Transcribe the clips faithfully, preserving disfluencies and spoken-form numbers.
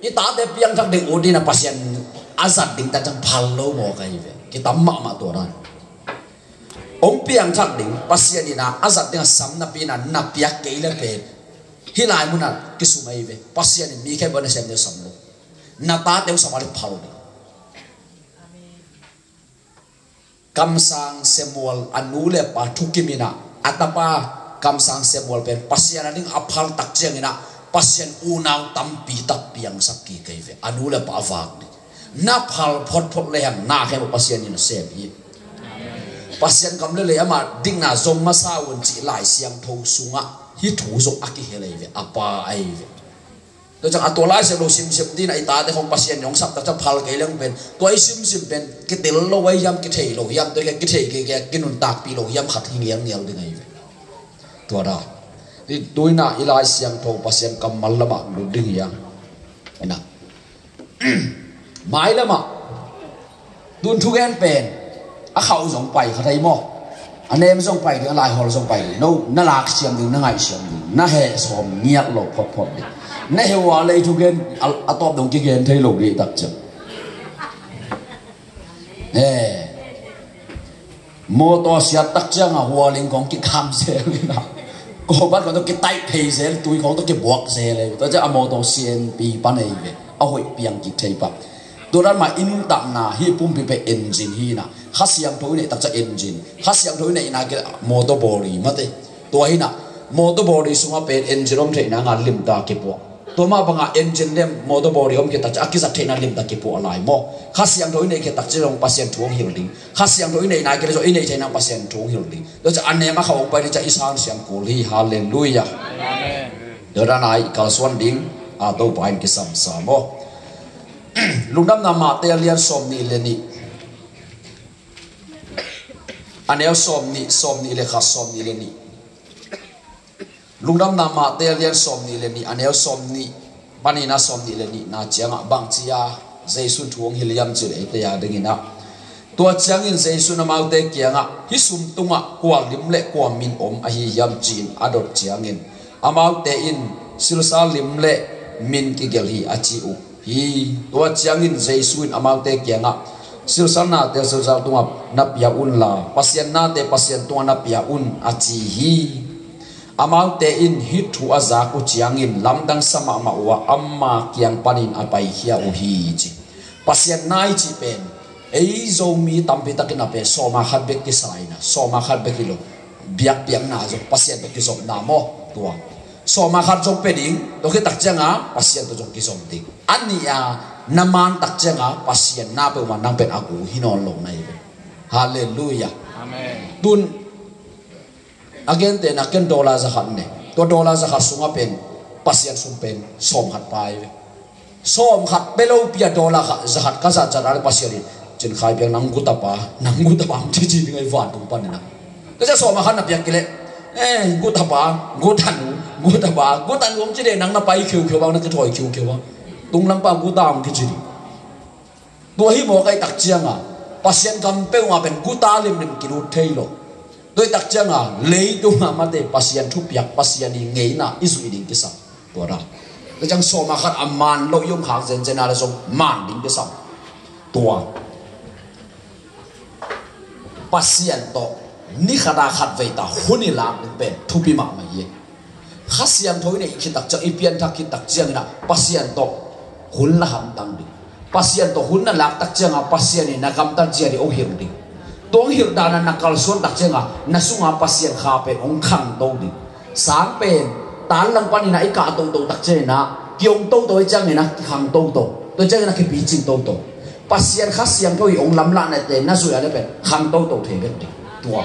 I tate piangthak ding ut in a Pasian a zat ding tak ciang phal lo mawk ahi ve. Kitam mahmah tua dan. Hong piangthak ding Pasian in a, a zat ding a sam napi in a na piak kei le pen hih lai munah kisum ahi ve. Pasian in mi khempeuh a nasem ding sam lo. Na tate hong sam a le phal ding. Kamsang Samuel a nu le pa thukim in a, a tapa Kamsang Samuel pen Pasian a ding a phal tak ciangin a, Pasian unau tampi tak piangsak kik ahi ve. A nu le pa a vak ding. Na phal photphot le hang na khempeuh Pasian in a sem hi. Pasian gam le lei amah dikna zong masa un cih Lai Siangtho sungah hih thu zong a kihel ahi ve. A pa ahi ve. Tua ciang a tua Lai Siangtho simsim ding a i tate khong Pasian in hong sap tak ciang phal kei leng pen, tua i simsim pen kitel lo ahi hiam, kithei lo hiam, tua kei kithei kei kei kinuntakpih lo hiam khat hi ngialngial ding ahi ve. Tua dan. Ni tuina i Lai Siangtho Pasian kammal lamah lut ding hi hang. Ina. Mai lamah. Tun thugen pen a khauh zong pai kha thei maw? A nem zong pai ding, a laihawl zong pai ding. No, na lak siam ding, na ngaih siam ding, na heh sawm ngiat lo photphot ding. Na heh ua lei thugen a, a tawp dong kigen thei lo dih tak ciang. He. Mawtaw siat tak ciang a hualing kong kikham zel in a. Kawbat kong tawh kitaih phei zel, tui kong tawh kibuak zel ei. Tua ciang a mawtaw sianpi pan ei ve. A hoih piang kik thei pah. Tua dan mah i nuntakna hih pumpi pen engine hi na. Kha Siangtho i neih tak ciang engine. Kha Siangtho i neihna kei mawtaw bawri mate. Tua hi na. Mawtaw bawri sungah pen engine om theihna nga limta kipuah. Tua mah bangah engine lem mawtaw bawri om khit tak ciang a kizat theihna limta kipuah lai maw? Kha Siangtho i neih khit tak ciang zong Pasian thu hong hilh ding. Kha Siangtho i neihna kei le zong i neih theihna Pasian thu hong hilh ding. Tua ciang a nem a khauh hong pai ding ciang i sang siam kul hi. Halleluiah. Amen. Tua dan a i kalsuan ding a Topa in kisam sa maw? Lungdamna Mate a lian sawm nih le nih. A neu sawm nih, sawm nih le khat, sawm nih le nih. Lungdamna Mate a lian sawm nih le nih, a neu sawm nih panin a sawm nih le nihna ciangah bangci a Jesu in thu hong hilh hiam cih leh eite a dingin ah. Tua ciangin Jesu in amaute kiangah, hih sum tungah kua lim le kua min om ahi hiam ci-in a dot ciangin, amaute in silsa lim le min kigelh hi a ci uh hi. Tua ciangin Jesu in amaute kiangah, silsa nate silsa tungah na pia unla, Pasian nate Pasian tungah na pia un a ci hi. Amaute in hih thu a zak uh ciangin lamdang sa mahmah uh a, ama kiang panin a paikhia uh hi ci. Pasian na i cih pen ei Zomi tampi takin a pen sawma khat bek kisa in a, sawma khat bek hi lo. Biakpiakna zong Pasian tawh kizopna maw? Tua sawma khat zong pia ding, tua khit tak cianga Pasian tawh zong kizop ding. A nih a na man tak cianga Pasian na peuhmah nang pen a gu hi nawn lo na hi ve. Halleluiah. Amen. Tun a gentehna ken dollar za khat ne. Tua dollar za khat sungah pen Pasian sum pen sawm khat pai ve. Sawm khat pia lo pi a dollar khat za khat ka zat zat a le Pasian in, Cin Khai Piang, nang guta pa, nang guta pa, hong ci ci ding a i vantung panin a. Ka zat sawm a khat na piak kei leh, eh, guta pa, guta nu, guta pa, guta nu hong ci ding, nang na pai khiukheu bang, na kithawi khiukheu bang. Tunglam pa guta hong kici ding. Tua hi mawk ahih tak cianga Pasian gam peuhmah pen guta limlim kilut thei lo. Tua ahih tak cianga leitunga mate Pasian thupiak, Pasian i ngeina i zuih ding kisam. Tua dah. Tua ciang sawma khat a man loh i om khak zenzen a le zong man ding kisam. Tua Pasian tawh ni khat a khat vei ta hun i lak ding pen thupi mahmah hi. Kha Siangtho i neih khit tak ciang, i pianthak khit tak ciangin ah Pasian tawh hun la hamtang ding. Pasian tawh hun na lak tak cianga Pasian in na gamtat zia ding hong hilh ding. Tua hong hilh dana na kalsuan tak cianga na sunga Pasian Kha pen hong khangto ding. Sang pen tan lang panin ah i kah toto tak ciangin ah kihong toto, i ciangin ah kikhang toto, tua ciangin ah kipicing toto. Pasian Kha Siangtho i hong lamlahnate na zuih a le pen khang toto thei bek ding. Tua.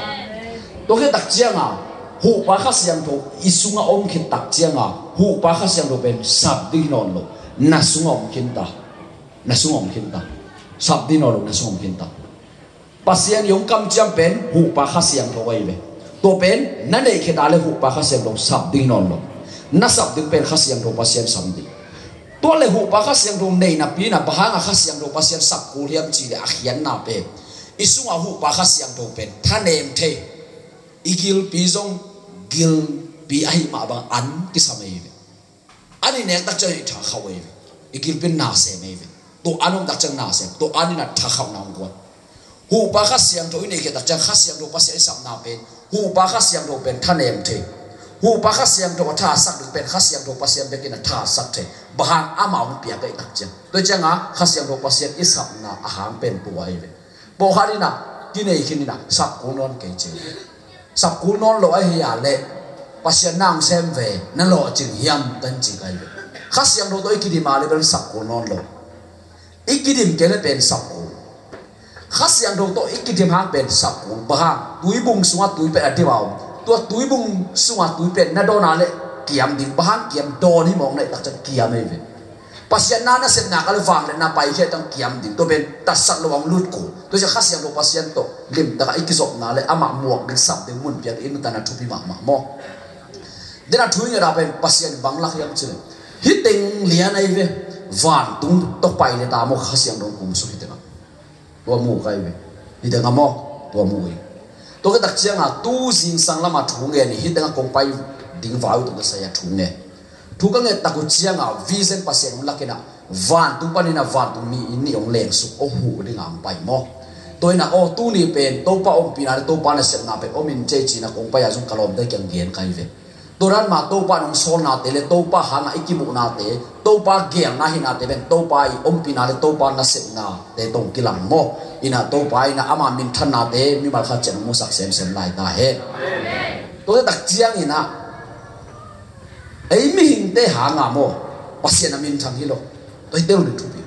Tua khit tak cianga Huhpa Kha Siangtho i sunga om khit tak cianga Huhpa Kha Siangtho pen sap ding hi nawn lo. Na sunga om khinta. Na sunga om khinta. Sap ding hi nawn lo, na sunga om khinta. Pasian i hong kamciam pen Huhpa Kha Siangtho ahi ve. Tua pen na neih khit a le Huhpa Kha Siangtho sap ding hi nawn lo. Na sap ding pen Kha Siangtho Pasian sap ding. Tua le Huhpa Kha Siangtho nei napi-in ah bang hanga Kha Siangtho Pasian sap kul hiam cih leh a khiatna pen i sunga Huhpa Kha Siangtho pen thanem thei, i gilpi zong gilpi ahih mah bang an kisam ahi ve. An i nek tak ciang i tha khauh ahi ve. I gilpi in na sem ei ve. Tua an om tak ciang na sem, tua an in a thakhauhna hong guan. Huhpa Kha Siangtho i neih khit tak ciang Kha Siangtho Pasian i sapna pen, Huhpa Kha Siangtho pen thanem thei. Huhpa Kha Siangtho a thasak ding pen Kha Siangtho Pasian bekin a thasak thei. Bang hang? Amah hong piak ei tak ciang. Tua ciangah Kha Siangtho Pasian i sapna a hang pen tua ei ve. Pawlkhat in ah kinei khin in ah sap kul nawn kei ci. Sap kul nawn lo ahi a leh Pasian na hong sem ve, na lawhcing hiam, kan ci kai ve. Kha Siangtho tawh i kidim a leh bel sap kul nawn lo. I kidim kei leh pen sap kul. Kha Siangtho tawh i kidim hang pen sap kul. Bang hang? Tuibung sungah tui pen a dim a om. Tua tuibung sungah tui pen na dawn a leh kiam ding. Bang hang kiam? Dawn hi mawk na hih tak ciang kiam ei ve. Pasian na nasepna ka le vangliatna paikhia tang kiam ding. Tua pen tatsak lo hong lut kul. Tua ciang Kha Siangtho Pasian tawh limtakin i kizopna le amah muak ding, sap ding, mun piak ding i nuntakna thupi mahmah maw. Tua a thu i ngetna pen Pasian bang lak hiam cih leh, hih teng lian ahi ve. Vantung tawh pai le ta maw, Kha Siangtho kum suk hih tengah. Tua mu kai ve. Hih tengah maw, tua mu hi. Tua khit tak ciangah tu zingsang lamah thu ngen hi, hih tengah kong pai ding vai uh tawh kisai a thu ngen. Thu ka nget tak uh ciangah vision Pasian hong lak in ah, vantung panin ah vantung mi nih hong lengsuk, hong huh dingah hong pai maw. Tua in ah, aw, tuni pen Topa ompihna le Topa nasepna pen om in cei ci-in ah kong pai ah zong ka lawmte kiang gen kai ve. Tua dan mah Topa in hong sawlnate le Topa hangah i kimuhnate, Topa geelna hihnate pen Topa i ompihna le Topa nasepnate tawh kilang maw. In ah Topa in ah ama minthannate mimal khat ciat hong musak semsem lai ta hen. Tua tak ciangin ah ei mihingte hangah maw, Pasian a minthang hi lo. Tua hi teuh ni thupi.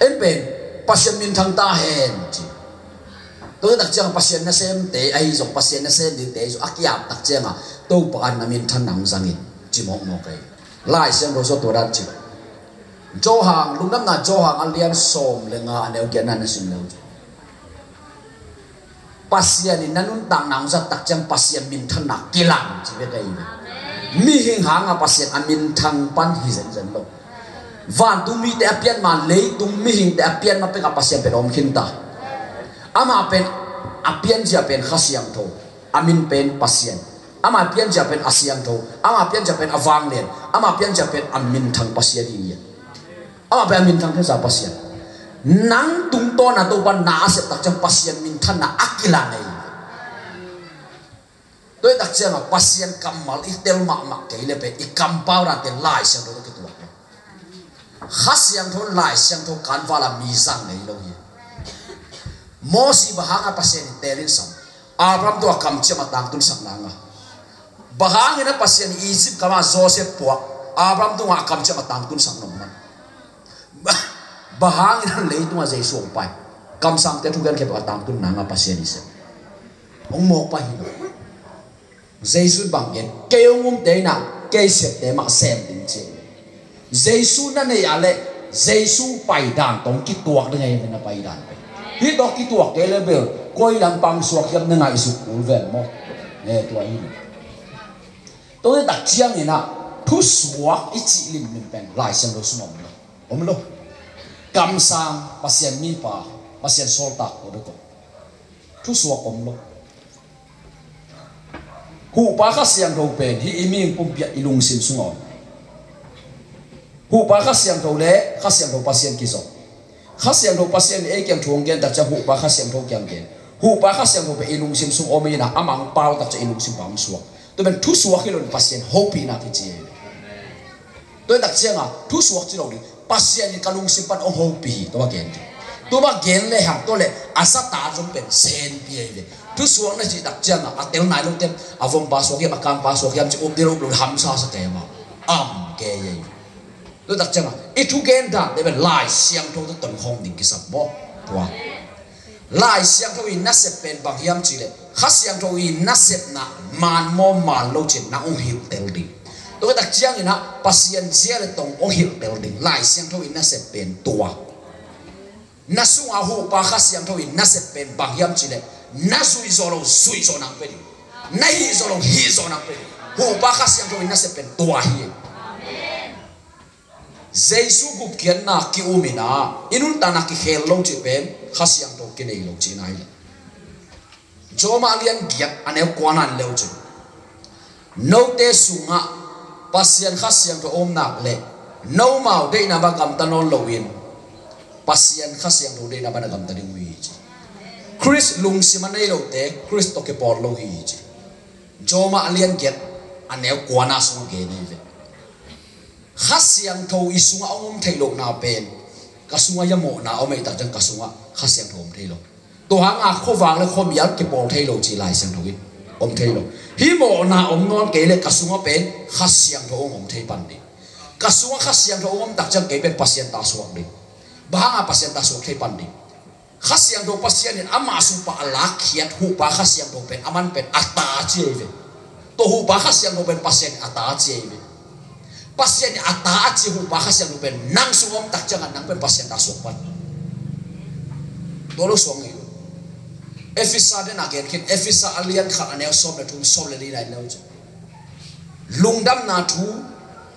En pen Pasian minthang ta hen ci. Tua tak ciang Pasian nasemte ahi zong, Pasian nasem dingte ahi zong a kiap tak ciangah Topa in na minthanna hong zang in ci mawkmawk ahi. Lai Siangtho sung tua dan ci. Johan, Lungdamna Johan a lian sawm le nga, a neu giatna na sim le uh ci. Pasian in na nuntakna hong zat tak ciang Pasian minthanna kilang ci bek ahi ve. Mihing hangah Pasian a minthang pan hi zenzen lo. Vantung mite a pian ma, leitung mihingte a pian ma pekah Pasian pen om khin ta. Amah pen a pianzia pen Kha Siangtho, a min pen Pasian. Amah pianzia pen a siangtho, amah pianzia pen a vanglian, amah pianzia pen a minthang Pasian hi. Amah pen a minthang khinsa Pasian. Nang tungtawn a Topa na a sep tak ciang Pasian minthanna a kilang ahi. Tua hi tak ciangah Pasian kammal i tel mahmah kei le pen i kampau dante Lai Siangtho tawh kituak lo. Kha Siangtho, Lai Siangtho kanval a mi zang ngei lo hi. Mosi bang hangah Pasian in teelin sam? Abraham tungah kamciam a tangtunsak nangah. Bang hangin a Pasian in Egypt gamah Joseph puak? Abraham tungah a kamciam a tangtunsak nop man. Bang hangin a leitungah Jesu hong pai? Kamsangte thugen khempeuh a tangtun nangah Pasian i sem. Hong mawk pah hi lo. Jesu in bang gen? Kei hong umte in ah kei septe mah sem ding ci. Jesu na nei a leh Jesu paidan tawh kituak ding ahi ve, na paidan pen. Hih tawh kituak kei le bel koi lampang suak hiam na ngaihsut kul ven maw. Eh, tua hi. Tua hi tak ciangin ah thusuak i cih limlim pen Lai Siangtho sung om lo. Om lo. Kamsang, Pasian mipa, Pasian sawltak, tua bek om. Thusuak om lo. Huhpa Kha Siangtho pen hih i mihing pumpi ah i lungsim sungah om. Huhpa Kha Siangtho le Kha Siangtho Pasian kizom. Kha Siangtho Pasian in ei kiang thu hong gen tak ciang Huhpa Kha Siangtho kiang gen. Huhpa Kha Siangtho pen i lungsim sung om in ah, amah hong pau tak ciang i lungsim pan hong suak. Tua pen thusuak hi lo in Pasian hopihna kici hi. Tua hi tak ciangah thusuak ci lo ding. Pasian in ka lungsim pan hong hopih hi, tua gen ding. Tua gen le hang, tua le a zata zong pen senpi ahi ve. Thusuak na cih tak ciangah a tel nai lote, a vompa suak hiam, a kangpa suak hiam ci up ding, up lo hamsa sa te mah. Am kei ahi ve. Tua tak ciangah i thugen dante pen Lai Siangtho tawh tonkhawm ding kisam maw. Tua Lai Siangtho i nasep pen bang hiam cih leh Kha Siangtho i nasepna man maw man lo cih na hong hilhtel ding. Tua tak ciangin ah Pasian zia le tong hong hilhtel ding. Lai Siangtho i nasep pen tua. Na sungah Huhpa Kha Siangtho i nasep pen bang hiam cih leh na zuih zawh loh zuih zawh nang pia ding. Na hih zawh loh hih zawh nang pia ding. Huhpa Kha Siangtho i nasep pen tua hi. Jesu gupkhiatna ki-um in ah i nuntakna kikhel lo cih pen Kha Siangtho kinei lo cihna hi. Rom a lian giat a neu kuana en le uh cin. Note sungah Pasian Kha Siangtho a om nak leh Nomau deihna bang gamta nawn loin Pasian Kha Siangtho deihna bang a gamta ding uh hi ci. Khrist lungsim a nei lote Khrist tawh kipawl lo hi ci. Rom a lian giat a neu kuana sungah gen hi ve. Kha Siangtho i sungah hong om theih lohna pen ka sungah ia mawhna om ei tak ciang ka sungah Kha Siangtho om thei lo. Tua hanga khuavak le khuamial kipawl thei lo ci Lai Siangtho in om thei lo. Hih mawhna om nawn kei le ka sungah pen Kha Siangtho hong om thei pan ding. Ka sungah Kha Siangtho hong om tak ciang kei pen Pasian ta suak ding. Bang hanga Pasian ta suak thei pan ding? Kha Siangtho Pasian in ama sung pan a lakkhiat Huhpa Kha Siangtho pen a man pen a ta a ci ahi ve. Tua Huhpa Kha Siangtho pen Pasian in a ta a ci ahi ve. Pasian in a ta a ci Huhpa Kha Siangtho pen nang sung om tak ciangin nang pen Pasian ta suak pan. Tua lo suak ngei lo. Efesa den a gen khin, Efesa a lian khat a neu sawm le thum, sawm le li nai lo ci. Lungdamna thu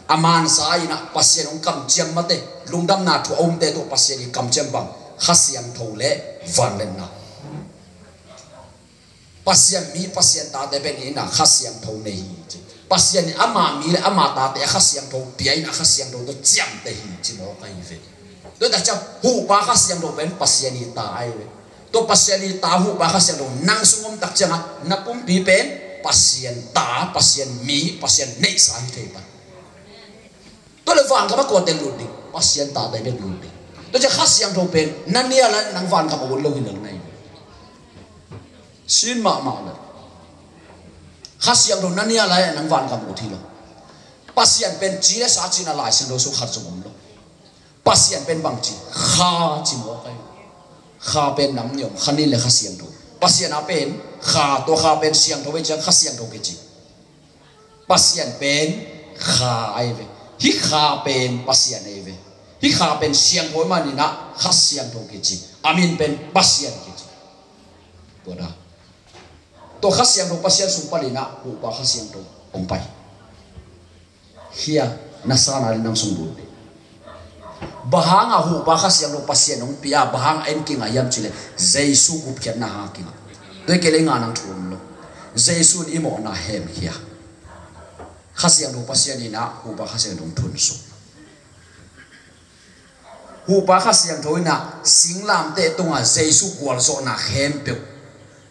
a mansa in ah Pasian hong kamciam mate, lungdamna thu a umte tawh Pasian i kamciam bang Kha Siangtho le vangliatna. Pasian mi, Pasian tate pen in ah Kha Siangtho nei hi ci. Pasian in ama mi le ama tate a Kha Siangtho pia in ah Kha Siangtho tawh ciamteh hi ci mawk ahi ve. Tua tak ciang Huhpa Kha Siangtho pen Pasian i ta ahi ve. Tua Pasian i ta Huhpa Kha Siangtho nang sung om tak ciangin na pumpi pen Pasian ta, Pasian mi, Pasian neihsa hi thei pan. Tua le vangam ah kuate lut ding? Pasian tate bek lut ding. Tua ciang Kha Siangtho pen na nial a nang vangam a ut lo hi lo na hi. Sin mahmah le Kha Siangtho na nial a nang vangam a ut hi lo. Pasian pen ci le sa cihna Lai Siangtho sung khat zong om lo. Pasian pen bang ci? Kha ci mawk ahi. Kha pen nam nih om, Kha nih le Kha Siangtho. Pasian a pen Kha, tua Kha pen siangtho ve ciang Kha Siangtho kici. Pasian pen Kha ahi ve. Hih Kha pen Pasian ahi ve. Hih Kha pen siangtho ahih manin ah Kha Siangtho kici. A min pen Pasian kici. Tua dah. Tua Kha Siangtho Pasian sung panin ah Huhpa Kha Siangtho hong pai. Hia, na sa na le nang sung lut ding. Bang hanga Huhpa Kha Siangtho Pasian hong pia, bang hanga en kingah hiam cih leh Jesu gupkhiatna hanga kingah. Tua hi kei le i ngah nang thu om lo. Jesu in i mawhna hemkhia. Kha Siangtho Pasian in ah Huhpa Kha Siangtho hong thunsuk. Huhpa Kha Siangtho in ah singlamteh tungah Jesu gualzawhna khempeuh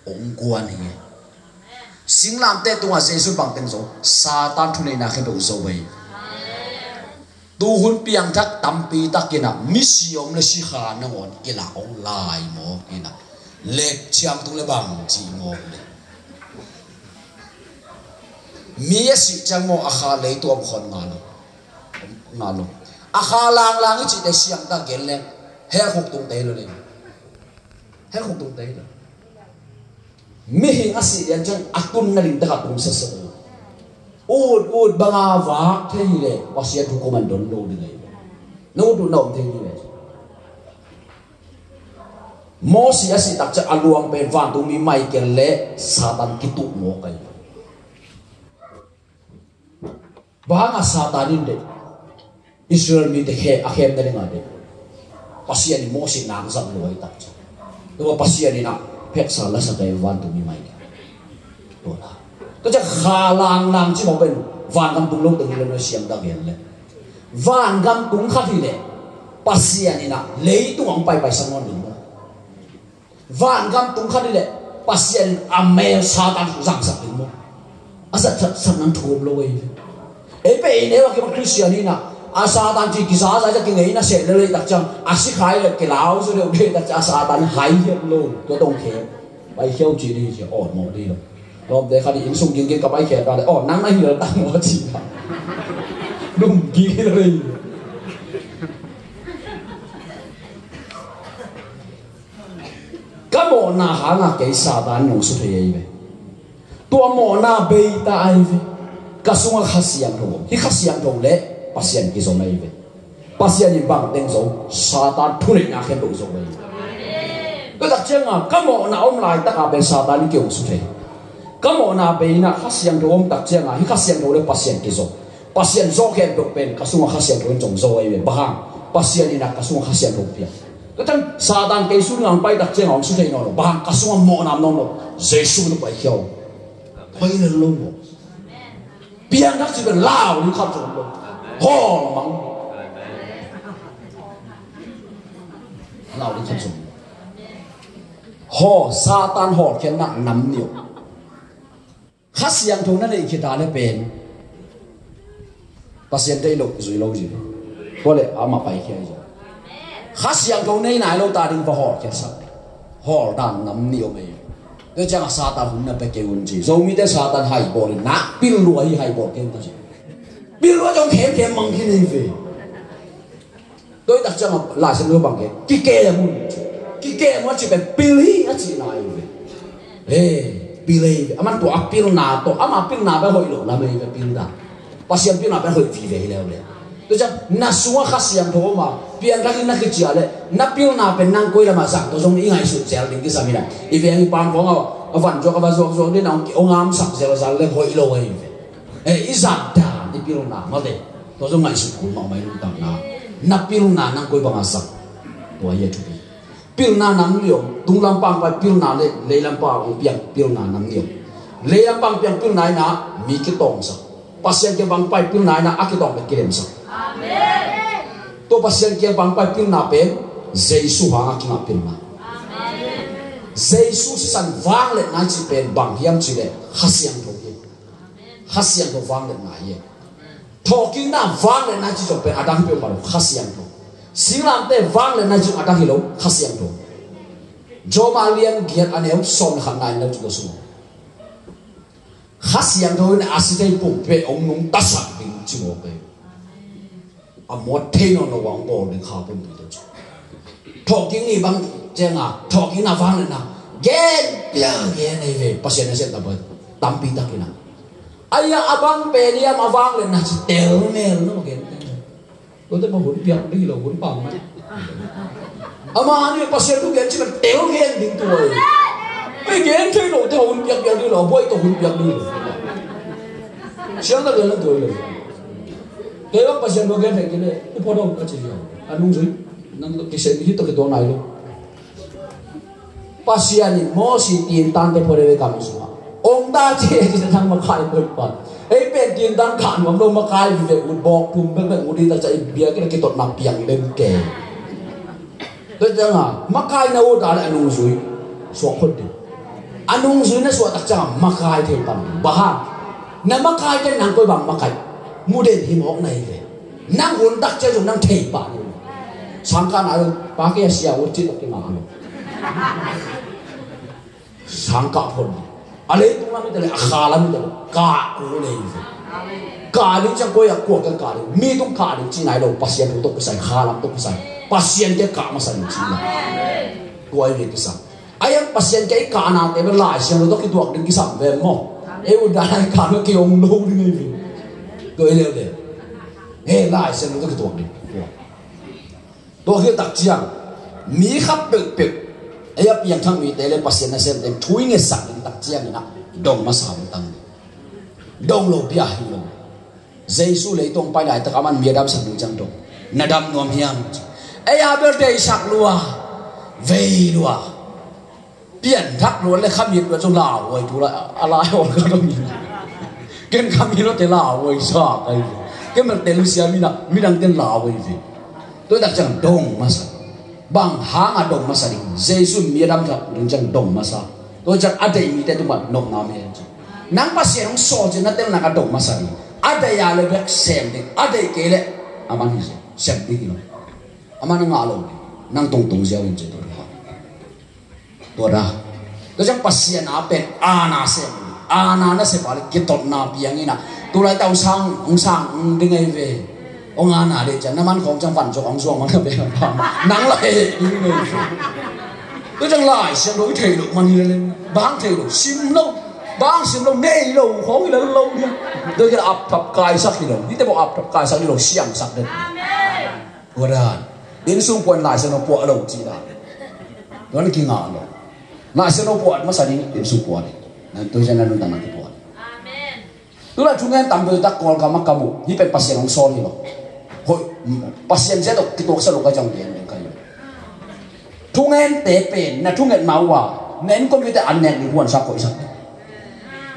hong guan hi. Singlamteh tungah Jesu bang teng zo? Satan thuneihna khempeuh zo hi. Tuhun piangthak tampi takin ah misi om le sikha nangawn kilah hong lai mawk in ah, lek ciang tung le bang cih mawk le. Mi a sih ciang maw a kha lei tuam khon nga lo. Nga lo. A kha langlang i cihte siangtho gen leng hell khuk tung tei lo le. Hell khuk tung tei lo. Mihing a sih lian ciang a tunna ding takah tung sasa lo. Ut ut banga vak thei hi leh Pasian thu kuaman don lo ding ahi. Na ut ut na om thei hi leh. Moses a sih tak ciang a luang pen vantungmi Michael le Satan kituh mawk ahi. Bang hanga Satan in deh Israel mite khe a khemna dingah deh? Pasian in Moses nang zat lua hi tak ciang, tua Pasian in ah phetsa lasak ahi vantungmi Michael. Tua la. Tua ciang kha langlang ci mawk pen vangam tung lo teng hi lo na siangtho gen leh. Vangam tung khat hi leh Pasian in ah leitung hong paipaisak nawn ding maw? Vangam tung khat hi leh Pasian in a mel Satan zangsak ding maw? A zat zat sak nang thu om lo ei. Ei pen ei neu a kipan Khristian hi in ah a Satan ci kizaza i a kingei na seh lel ei tak ciang a si khai le kilau zaw deuh deuh tak ciang a Satan hai hiat lo. Tua tong khe pai khiau ci ding ci awt mawh ding lo. Lawmte khat in sung gingin ka pai khiat ka le aw nang na hilh tak maw ci na. Lum gik hi lo ei. Ka mawhna hanga kei Satan nong su thei ahi ve. Tua mawhna bei ta ahi ve. Ka sungah Kha Siangtho om. Hih Kha Siangtho le Pasian kizom ahi ve. Pasian in bang teng zo? Satan thuneihna khempeuh zo ahi ve. Tua tak cianga ka mawhna om laitaka pen Satan in kei hong su thei. Ka mawhna bei in ah Kha Siangtho om tak cianga hih Kha Siangtho le Pasian kizom. Pasian zawh khempeuh pen ka sungah Kha Siangtho in zong zo ahi ve. Bang hang? Pasian in ah ka sungah Kha Siangtho pia. Tua ciang Satan kei sung ngang pai tak ciang hong su thei nawn lo. Bang hang? Ka sungah mawhna om nawn lo. Jesu na pai khiau. Pai lel lo maw? Piang tak ci pen lau ning khat zong lo. Hawl mang. Lau ding khat zong. Haw, Satan hawlkhiatna nam nih om. Kha Siangtho na neih khit a le pen Pasian deih lo, zui lo hi. Tua le amah paikhia hi. Kha Siangtho nei nai lo ta ding va hawlkhiatsak. Hawl dan nam nih om ei. Tua ciangah Satan hun na pia kei un ci. Zomite Satan hai bawl in, na pil lua hi, hai bawl kei un ta ci. Pil lua zong khemkhem mang khin hi ve. Tua hi tak ciangah Lai Siangtho bang gen, kikem un. Kikem un a cih pen pil hi a cihna hi ve. He, pil hi ve. Aman tua a pilna tawh, ama pilna pen hoih lo lam hi ve, pilna. Pasian pilna pen hoih vive hi leuleu. Tua ciang na sungah Kha Siangtho om a, pianthak in na kiciah leh na pilna pen nang koi lamah zang, tua zong i ngaihsut zel ding kisam hi na. I veng i pang khawng a, a van zuak, a va zuakzuak ding a, hong ngamsak zelzel leh hoih lo hi ve. Eh, i zat dan, i pilna, mate. Tua zong ngaihsut kul mahmah, i lungtang na. Na pilna nang koi bangah zang. Tua hi a thupi. Pilna nam nih om, tung lampang pai pilna le lei lampang piang pilna nam nih om. Lei lampang piang pilna in a mi kitawngsak. Pasian kiang bang pai pilna in a kitawng pen kilemsak. Amen. Tua Pasian kiang bang pai pilna pen Jesu hangah kingah pilna. Amen. Jesu sisan vangliatna i cih pen bang hiam cih leh Kha Siangtho hi. Kha Siangtho vangliatna hi. Thawhkikna vangliatna i cih zong pen a dang hi peuhmah lo, Kha Siangtho. Singlamteh vangliatna i cih zong a dang hi lo, Kha Siangtho. Rom a lian giat a neu sawm le khatna en lo ci, tua sungah Kha Siangtho in a si thei pumpi ong nungtasak ding ci mawk ei. A muat thei nawn lo a ong bawl ding kha pumpi tawh ci. Thawhkik ni bang ciangah, thawhkikna vangliatna gen piang gen ei ve, Pasian nasem tampi, tampi takin a. Ai-a a bang pen hiam a vangliatna ci, tel mel lo gen. Tua teh bang hun piak ding hi lo, hun pang mah. Amah nih Pasian thu gen ci mah tel gen ding tua hi. Pen gen thei lo teh hun piak piak ding hi lo, buai tawh hun piak ding hi lo. Siang na gen na tua hi lo. Kei bang Pasian thu gen thei kei leh, i phuat dong ka ci hi lo. A nungzui, nang kisem hi tawh kituak nai lo. Pasian in Mosi tintante phuat ei ve gam sungah. Ong ta ci, ci nang makai peuhmah. Ei pen tintan khah nuam lo, makai vive ut, bawk thum bekbek ut hi ta ciang i biakinn a kitotna piang lem kei. Tua ciangah makai na ut a leh a nungzui suak phot ding. A nungzui na suah tak ciangah makai thei pan ding. Bang hang? Na makai teh nang koi bang makai, mu den hi mawk na hi ve. Nang hun tak ciang zong nang thei pah ding. Sangkah na lo, pa kei a sia ut cih tak kingah lo. Sangkah phot ding. A leitung lam hi ta leh, a kha lam hi ta leh, kah kul hi ve. Kah ding ciang koi a kua kiang kah ding. Mi tung kah ding ci nai lo, Pasian thu tawh kisai, kha lam tawh kisai. Pasian kiang kah masa ding ci nai. Tua hi ve kisam. A hiang Pasian kiang i kahnate bel Lai Siangtho tawh kituak ding kisam ve maw. Ei ut dan a i kah bel kei ong lo ding hi ve. Tua hi leuleu. Ei Lai Siangtho tawh kituak ding. Tua. Tua hi tak ciang, mi khat peuhpeuh, ei a piangthak mite le Pasian nasemte thu i ngetsak ding tak ciangin ah dong masa ding tang. Dong lo bia hi lo. Jesu leitung pai laitak a man mi a damsak ding ciang dong. Na dam nuam hiam? Ei a bel deisak lua, vei lua. Pianthak luat le khamit luat zong lauhuai tu la, a lai hawl ka dong hi. Ken khamit luat te lauhuai sa ka hi. Ken bel tel sia midang, midang ten lauhuai ve. Tua tak ciang dong masa. Bang hang a dong masa ding? Jesu mi a damsak ding ciang dong masa. Tua ciang a deih mite tungah nopna om hi ci. Nang Pasian hong sawl ciang na tel nak a dong masa ding. A deih a le bek sem ding. A deih kei le aman hi sem ding hi lo. Aman a ngah lo ding. Nang tongtong ziau in ci tua ding. Tua dah. Tua ciang Pasian a pen aana sem. Aana na sem a le kitotna piang in a. Tulai ta hong sang, hong sang ding ahi ve. Hong aana ding ciang na man khawng ciang van zuak hong zuak man ka pen a pang. Nang la heh ding ahi ve. Tua ciang Lai Siangtho i theih loh man hi le leng. Bang theih loh, sim loh. Bang sim loh, nei loh, khawng hi le lo ding. Tua ciang ap thap kaisak hi lo. Hihte bawh ap thap kaisak hi lo, siangsak ding. Tua dan. Inn sung puah in Lai Siangtho puah lo cih dan. Tua na kingah lo. Lai Siangtho puah masa ding, inn sung puah ding. Nan tua ciang na nuntakna kipuah ding. Amen. Tulai thungen tam peuh tak Kawlgam ah ka mu. Hih pen Pasian hong sawl hi lo. Hoih, Pasian zia tawh kituaksak lo ka ciang gen ding ka hi lo. Thungente pen, na thunget ma uh a, na innkuan mite an nek ding huansa koihsak.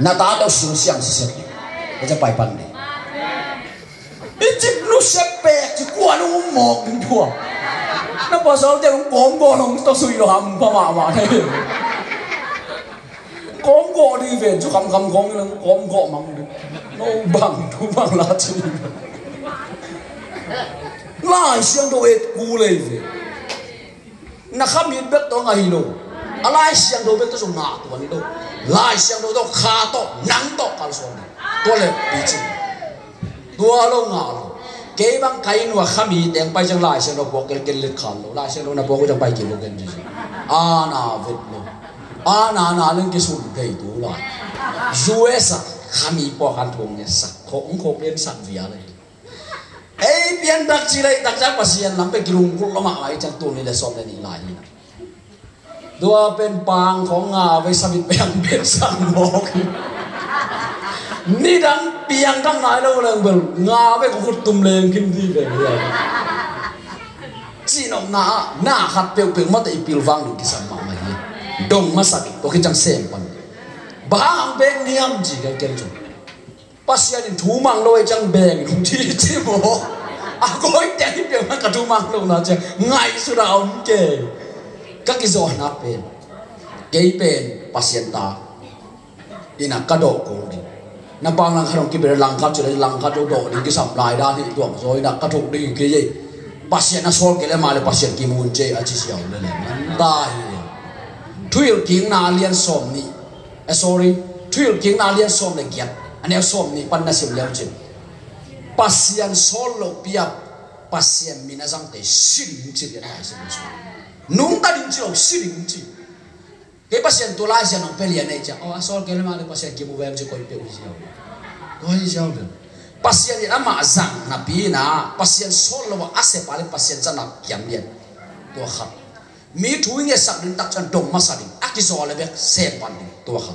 Na ta tawh sil siang sisek ding. Ka ciang pai pan ding. I cip nu sep pek ci kua nu um mawk ding thua. Na pasalte hong kawm gawh hong tawh sui lo ham pha mahmah na hi. Kawm gawh ding ven cu khamkham kawm in kawm gawh mang ding. No bang thu bang la ci. Lai Siangtho et ku lei ve. Na khamit bek tawh ngah hi lo. A Lai Siangtho bek tawh zong ngah tuan hi lo. Lai Siangtho tawh kha tawh nang tawh kalsuan ding. Tua le picing. Tua lo ngah lo. Kei bang ka inn uah khami teng pai ciang Lai Siangtho puak kelkel let khan lo. Lai Siangtho na puak uh ciang pai kik lo ken ci. A na vet lo. A na na leng kisun thei tu lai. U S a khami puak khan thong nge sak. Khong khong en sak via le. Ei pianthak ci le i tak ciang Pasian lam pen kilungkulh lo mahmah i ciang tul nih le sawm le nih lai hi. Tua pen pang khong nga vei sabit piang pen sang mawk. Nidang piangthak nai lo leng bel nga vei khong khut tum leng kim ti pen hi. Cihnopna ah na khat peuhpeuh mate i pilvang ding kisam mahmah hi. Dong masa ding tua khit ciang sem pan. Bang bek niam ci ka ken cu. Pasian in thu mang lo i ciang beng in hong ci ci maw? A koi teng hi peuhmah ka thu mang lo na ciang ngaihsut a om kei. Ka kizawhna pen kei pen Pasian ta ina ka dawh kul ding. Na pang langkhat hong kibel langkhat ci le langkhat dawh ding kisam lai dan hi tuang zaw ina ka thuk ding kei ei. Pasian a sawl kei le mah le Pasian kimun ci a ci siau le le man ta hi. Thuhilh kikna a lian sawm nih. Eh, sorry. Thuhilh kikna a lian sawm le giat a neu sawm nih pan na sim leu cin Pasian sawl lo piak Pasian min a zangte si ding ci lian lai sim le sawm. Nungta ding ci lo si ding ci. Kei Pasian tu lai sian hong pe lian ei cia. Oh, a sawl kei le mah le Pasian kimu vem ci koi pe uh siau. Koi siau le. Pasian in amah zang napi na Pasian sawl lo a a sepa le Pasian zang na kiam lian. Tua khat. Mi thu i ngetsak ding tak ciang dong masa ding a kizaw le bek sem pan ding tua kha.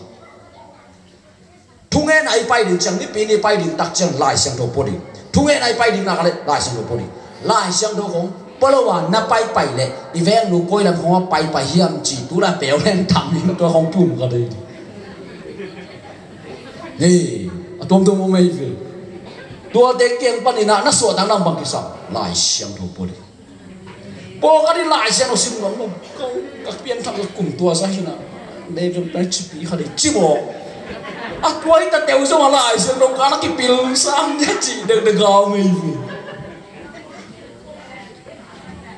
Thungen a i pai ding ciang nipi ni pai ding tak ciang Lai Siangtho pua ding. Thungen a i pai ding nak le Lai Siangtho pua ding. Lai Siangtho khong pua lo a na pai pai le i veng nu koi lam khong a pai pai hiam ci tu la peu len tham in tua khong tum ka dei. Hei, a tuamtuam om ei ve. Tua te kiang pan ina na suah dang dang bang kisam Lai Siangtho pua ding. Pawlkhat in Lai Siangtho sim nuam lo. Ka pianthak ka kum tua sa hi na. Dei pen pai cipi kha dei ci maw? A tua hi ta teu zong a Lai Siangtho ka na kipil sam dia ci dek dek gau mei hi.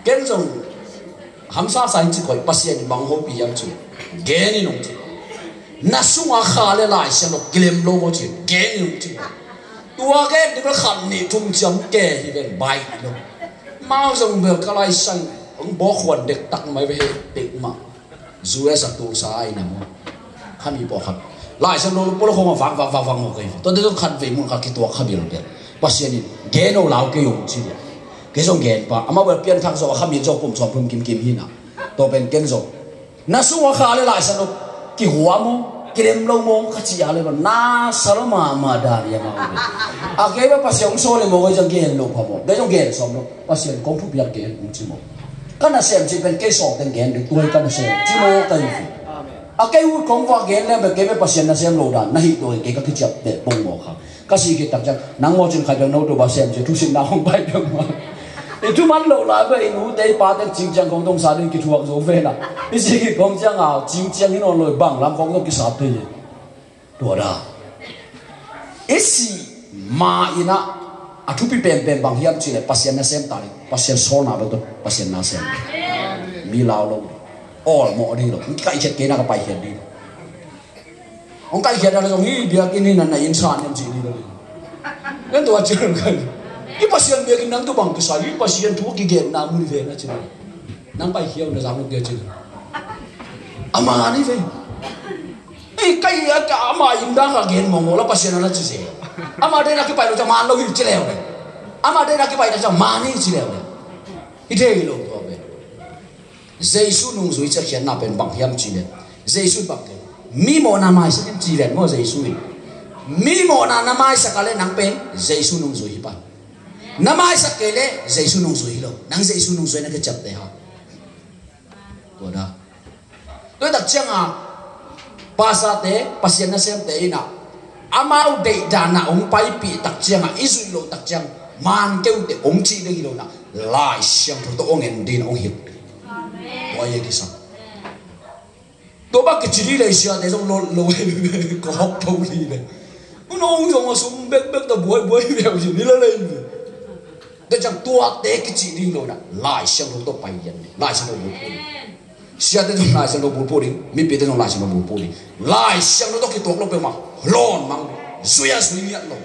Ken zong hamsa sa in ci koi Pasian in bang hopih hiam ci. Gen in hong ci. Na sungah kha le Lai Siangtho kilem lo maw ci. Gen in hong ci. Tua gen ding bel khat nih thum ciam ke hi ven bai lo. Mau zong bel ka lai sang ang bawk huan dek tak mai ve he dek mah. U S a tulsa ai na maw. Khami pawh khat. Lai sang lo polo khong a vak vak vak vak maw kei. Tua te zong khat vei mun khat kituak kha bil bel. Pasian in gen o lau kei ung ci dia. Kei zong gen pa. Amau bel pianthak zaw a khami zaw kum sawm thum kim kim hi na. Tua pen ken zaw. Na sungah kha le Lai Siangtho kihua maw, kilem lo maw, ka ci a le maw, na sa lo mahmah dan hi a maw. A kei bel Pasian hong sawl le maw, kei zong gen lo pha maw, kei zong gen sawm lo, Pasian kong thupiak gen hong ci maw. Ka nasem cih pen kei sawm teng gen ding, tua hi ka nasem ci maw, ka hi. A kei ut kong va gen le bel kei bel Pasian nasem lo dan na hi tua hi, kei ka kiciap teh pong maw kha. Ka sih khit tak ciang nang maw cin khai peng no tua ba sem ci thusim na hong pai peng ma. I thuman lo lai bek i nute i pate cing ciang kong dong sa ding kithuak zo ve na. I sih khit kong ciang a cing ciang hi nawn lo i bang lam kong dong kisap thei hi. Tua da. I sih ma ina a thupi pempem bang hiam ci le Pasian nasem ta ding. Pasian sawlna bek tawh Pasian nasem. Mi lau lo. Awl mawh ding lo. Ka i khet kei na ka pai khet ding lo. Hong kaikhiat a le zong hi biakinn hi na na inn san hiam cih ni lo ding. Ken tua cih lo kai. Hi Pasian biakinn nang tu bang kisai hi Pasian thu kigenna mun ve na cih lo. Nang paikhia uh na zang uh kia cih lo. Ama ni ve. Ei kai a ka ama inn dang ka gen mong la Pasian a na cih se. Ama dei na kipai lo ca man lo hi cih leu le. Ama dei na kipai lo ca man hi cih leu le. Hi thei lo tua ve. Jesu nungzui ciah khiatna pen bang hiam cih le Jesu bang pen mi mawhna maisak in cih len maw Jesu in mi mawhna na maisak a le nang pen Jesu nungzui hi pan. Na maisak kei le Jesu nungzui hi lo. Nang Jesu nungzui na kiciapte ha. Tua da. Tua tak cianga pasate Pasian nasemte ina amau deih dana hong paipih tak cianga i zuih lo tak ciang man keute hong cih ding hi lo na. Lai Siangtho tawh hong en ding hong hilh. Tua hi a kisam. Tua bang kici ding lei siate zong lo lo, ko hok tho ding lei. Unong zong a sum bekbek tawh buaibuai veu hi ni la lei ve. Tua ciang tuate kici ding lo na, Lai Siangtho tawh pai lian ding. Lai Siangtho bulphuh ding. Siate zong Lai Siangtho bulphuh ding. Mipite zong Lai Siangtho bulphuh ding. Lai Siangtho tawh kituak lo peuhmah lawn mang, zui a zui ngiat lo.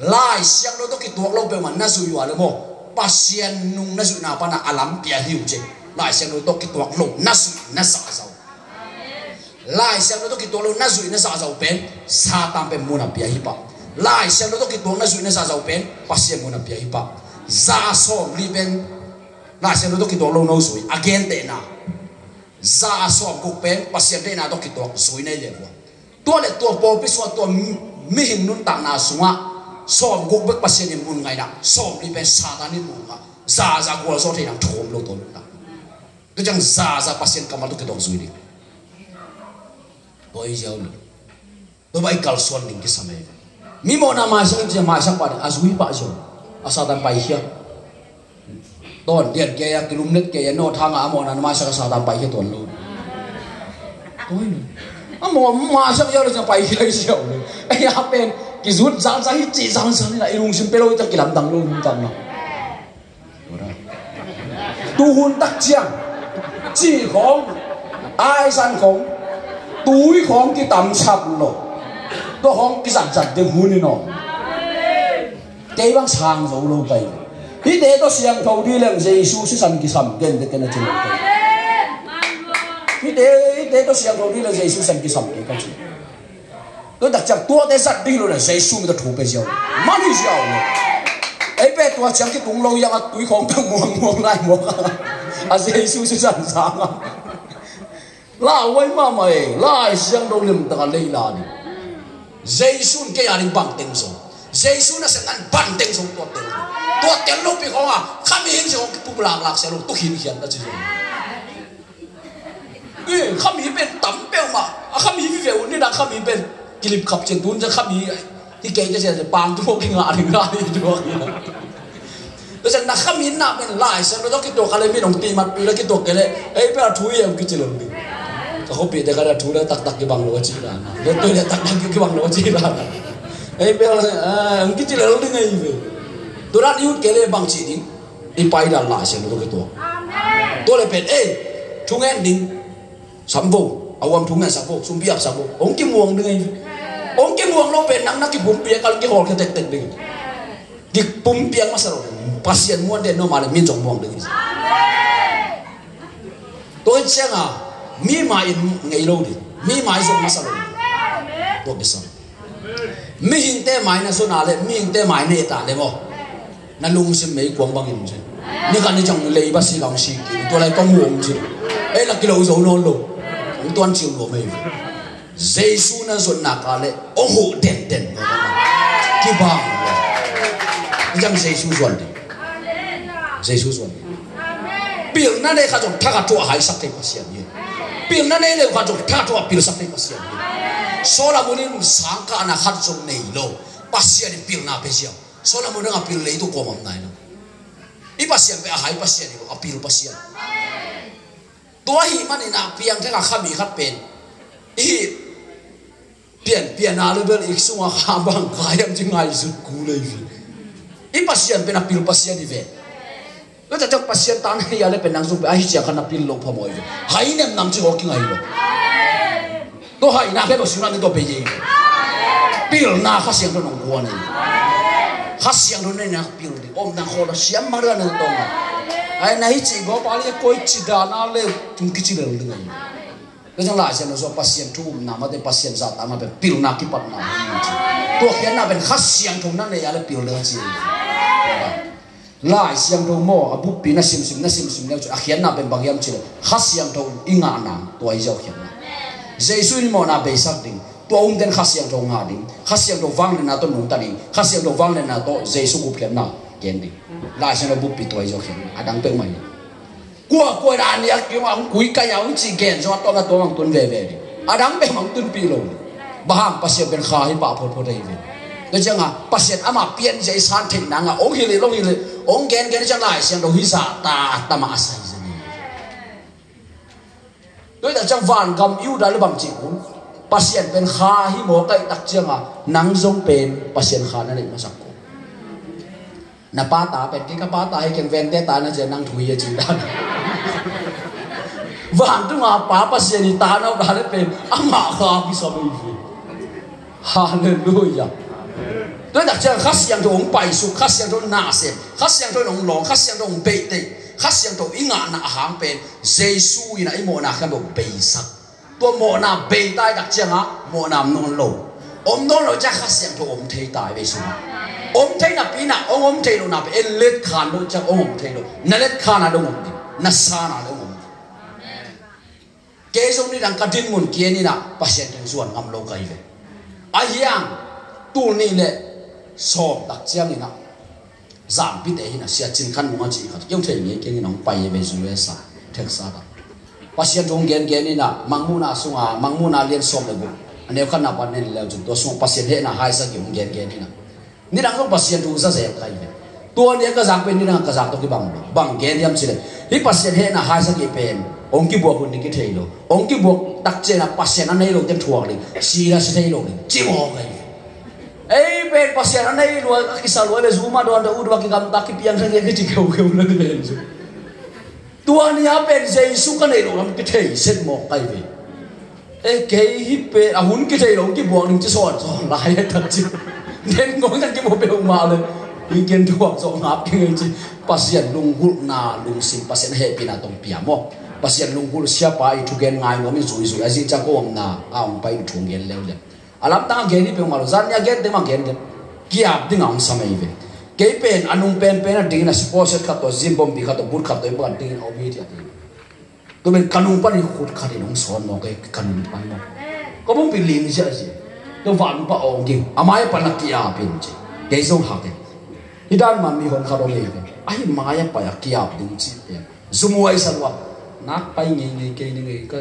Lai Siangtho tawh kituak lo peuhmah na zui uh a le maw, Pasian nung na zuihna pana a lam pia hi uh ci. Lai Siangtho tawh kituak lo na zuih na zahzah uh. Lai Siangtho tawh kituak lo na zuih na zahzah uh pen Satan pen mun a pia hi pah. Lai Siangtho tawh kituak na zuih na zahzah uh pen Pasian mun a pia hi pah. Za sawmli pen Lai Siangtho tawh kituak lo no zui a gentehna. Za sawmguk pen Pasian deihna tawh kituak zui na hi leh uh a. Tua le tua pawlpi sungah tua mi, mihing nuntakna sungah sawmguk bek Pasian in mun ngaihna, sawmli pen Satan in mun ngah, za za gualzo thei nang thu om lo tua nuntak. Tua ciang za za Pasian kammal tawh kituak zui ding. Tua hi ziau lo. Tua bang i kalsuan ding kisam ei. Mi mawhna maisak in ciang maisak pah ding a zui pah ziau. A Satan paikhia. Tawn dian kei a kilumlet kei a nawt hanga a mawhna na maisak a Satan paikhia tuan lo. Tua hi lo. A mawh maisak ziau lo ciang paikhia hi ziau lo. Ei a pen kizut zangzang hi cih zangzang hi na i lungsim pia lo hi ta kilamdang lo lungdam na. Tuhun tak ciang cih khawng, aisan khawng, tui khawng kitam sap lo. Tua khawng kizatzat ding hun hi naw. Kei bang sang zo lo kai. Hihte tawh siangtho dih leng Jesu sisan kisam gen dek ken a ci lo kai. Hihte, hihte tawh siangtho dih leng Jesu sisan kisam kei ka ci. Tua tak ciang tuate zat ding lo na Jesu min tawh thu pe ziau. Man hi ziau lo. Ei pe tua ciang kitung lo yang a tui khawng pe muang muang lai muang. A Jesu sisan sang a. Lauhuai mahmah ei, Lai Siangtho limtak a lei la ding. Jesu in kei a ding bang teng zong. Jesu nasepna in bang teng zong tua tel ding. Tua tel lo pi khawng a, khami hing zong kipum laklak sia lo, tu khin khian na ci zong. Eh, khami pen tam peuhmah, a khami vive un ni na khami pen. Kilip khap cian tun cian khami, hi kei cian cian pang tu ki ngah ding ngah ding tu. Tua ciang na khamin na pen Lai Siangtho tawh kituak kha le, mi nong timat pih le kituak kei le, ei pen a thu hi em kici lo ding. Ka khuapihte khat a thu le taktak kibang lo a ci dan. Le tui le taktak kibang lo a ci dan. Ei pen a, eh, kici lo ding ei ve. Tua dan i ut kei le bang ci ding. I pai dan Lai Siangtho tawh kituak. Tua le pen, ei, thu ngen ding. Sam vo, a uam thu ngen sam vo, sumpi ap sam vo. Hong kimuang ding ei ve. Hong kimuang lo pen nang na kipumpi a kal kihawlkhia tektek ding. Kipumpiang masa lo. Pasian muan den no mah le min zong muang ding. Tua hi cianga mi mai in ngei lo ding. Mi mai zong masa lo. Tua kisam. Mihingte mai na zon a le, mihingte mai ne ta le maw. Na lungsim meikuang bangin ci. Ni khat ni ciang leiba si lang si ki. Tua lai kong muang ci. Ei la kilo zo nawn lo. Hong tuan ciu lo mei. Jesu na zuan nak a le hong huh denden. Kibang. Jam Jesu zuan ding. Jesu zuan ding. Pilna nei khat zong thakhat thu a haisak thei Pasian hi. Pilna nei le khat zong thakhat thu a pilsak thei Pasian hi. Solomon in sangkahna khat zong nei lo. Pasian in pilna pe ziau. Solomon dang a pil lei tu kuamah om nai lo. I Pasian pe a hai Pasian hi lo, a pil Pasian. Tua ahih manin a piang theng a khami khat pen i hih pian, pian a le bel i sungah kha bang kha hiam ci ngaihsut kul ei ve. I Pasian pen a pil Pasian hi ve. Tua ciang Pasian tan hei a le pen nang sung pen a hi ciang kha na pil lo phamawh hi ve. Hai nem nam ci haw kingai lo. Tua haina khe lo singna ni tua pe ye. Pilna Kha Siangtho nong guan ei. Kha Siangtho nei na pil ding. Om nang khawl a siam mang ding a nang tawng a. Ai na hi ci gawp a le koi ci dan a le tung kici lel ding ei. Tua ciang Lai Siangtho sua Pasian thu upna mate Pasian zahtakna pen pilna kipatna hi ci. Tua khiatna pen Kha Siangtho na nei a le pil ding a ci. Lai Siangtho maw, a buppi na simsim, na simsim neu cun a khiatna pen bang hiam cih leh Kha Siangtho i ngahna tua hi ziau khiatna. Jesu in mawhna beisak ding, tua umten Kha Siangtho ngah ding, Kha Siangtho vangliatna tawh nungta ding, Kha Siangtho vangliatna tawh Jesu gupkhiatna ken ding. Lai Siangtho buppi tua hi ziau khiatna, a dang peuhmah hi. Kuakua in a niak kiangah hong kui kai a hong cih gen zong a tawm a tawm hong tun veve ding. A dang peuhmah hong tunpih lo ding. Bang hang Pasian pen kha hi pah photphot ahi ve. Tua ciangah Pasian amah pianzia i san theih nangah hong hilh hilh hong hilh hilh. Hong gengen ciang Lai Siangtho hih zahta a tamah a sai zen hi. Tua hi tak ciang vangam i ut a le bang cih uh, Pasian pen kha hi maw ka hih tak cianga nang zong pen Pasian kha na neih masak uh. Na pa ta pen kei ka pa ta hi keng, vente ta na cian nang thu hi a ci dan. Vantunga Pa Pasian i ta na uh dan le pen amah kha kisam hi. Halleluiah. Tua hi tak ciang Kha Siangtho hong paisuk, Kha Siangtho na sem, Kha Siangtho in hong lawng, Kha Siangtho hong beitei, Kha Siangtho i ngahna a hang pen Jesu in a i mawhna khempeuh beisak. Tua mawhna beita hi tak ciangah mawhna om nawn lo. Om nawn lo ciang Kha Siangtho om thei ta hi beisungah. Om thei napi inah hong om thei lo napi en letkhan lo ciang hong om thei lo. Na letkhan a dong om ding, na san a dong om ding. Kei zong nidang ka dinmun kian inah Pasian teng zuan ngam lo ka hi ve. Ahi hang tul nih le sawm tak cianginah zampite hinah Sia Cin Khan Nung a cih khat kiau thei ngei keng inah hong pai hi ve, U S A, Texas ah. Pasian thu hong gengen inah Mangmuhna sunga, Mangmuhna lian sawm le guk a neu khatna pan nen leu cin tua sungah Pasian hehna haisak hi hong gengen inah Nidang zong Pasian thu za zel ka hi ve. Tua ni a ka zak pen nidang a ka zak tawh kibang lo. Bang gen hiam cih leh, hih Pasian hehna haisak hi pen hong kibuak hun ding kithei lo. Hong kibuak tak ciangin a Pasian a nei lo ten thuak ding, si la si thei lo ding, ci maw ka hi ve. Ei pen Pasian a nei lua, a kisa lua le, zuma dawn da ut va kigamta kipiang thang kici keu keu le pen zu. Tua ni a pen Jesu ka neih loh lam kithei set mawk ka hi ve. E kei hih pen a hun kithei lo kibuak ding ci sawn sawn lai a tak ci. Den ngawng kan kibuak peuhmah le. Hih ken thuak zawh ngap kei ngei ci. Pasian lunggulhna lungsim, Pasian a hehpihna tawh pia maw. Pasian lunggulh siapa i thugen ngai nuam in zuizui a zih ciang ko omna a hong pai in thu gen leuleu. A lamtang a gen hi peuhmah lo, zan ni a gen te mah gen te. Kiap dingah hong sam ahi ve. Kei pen a nung penpen a dingin a sports set khat tawh, gym bompi khat tawh, boot khat tawh, i bang dingin a om hi ti a ti. Tua pen ka nung panin khut khatin hong sawn mawk, kei ka nung pan mawk. Ka bumpi ling ziahziah. Tua vanpa awng ging a mai pan a kiap in ci. Kei zong hak e. Hi dan man mi hon khat om hi ve. Ahi mai a pai a kiap ding ci pen. Zumuai sa lua. Nak pai ngeingei kei ni ngei ka,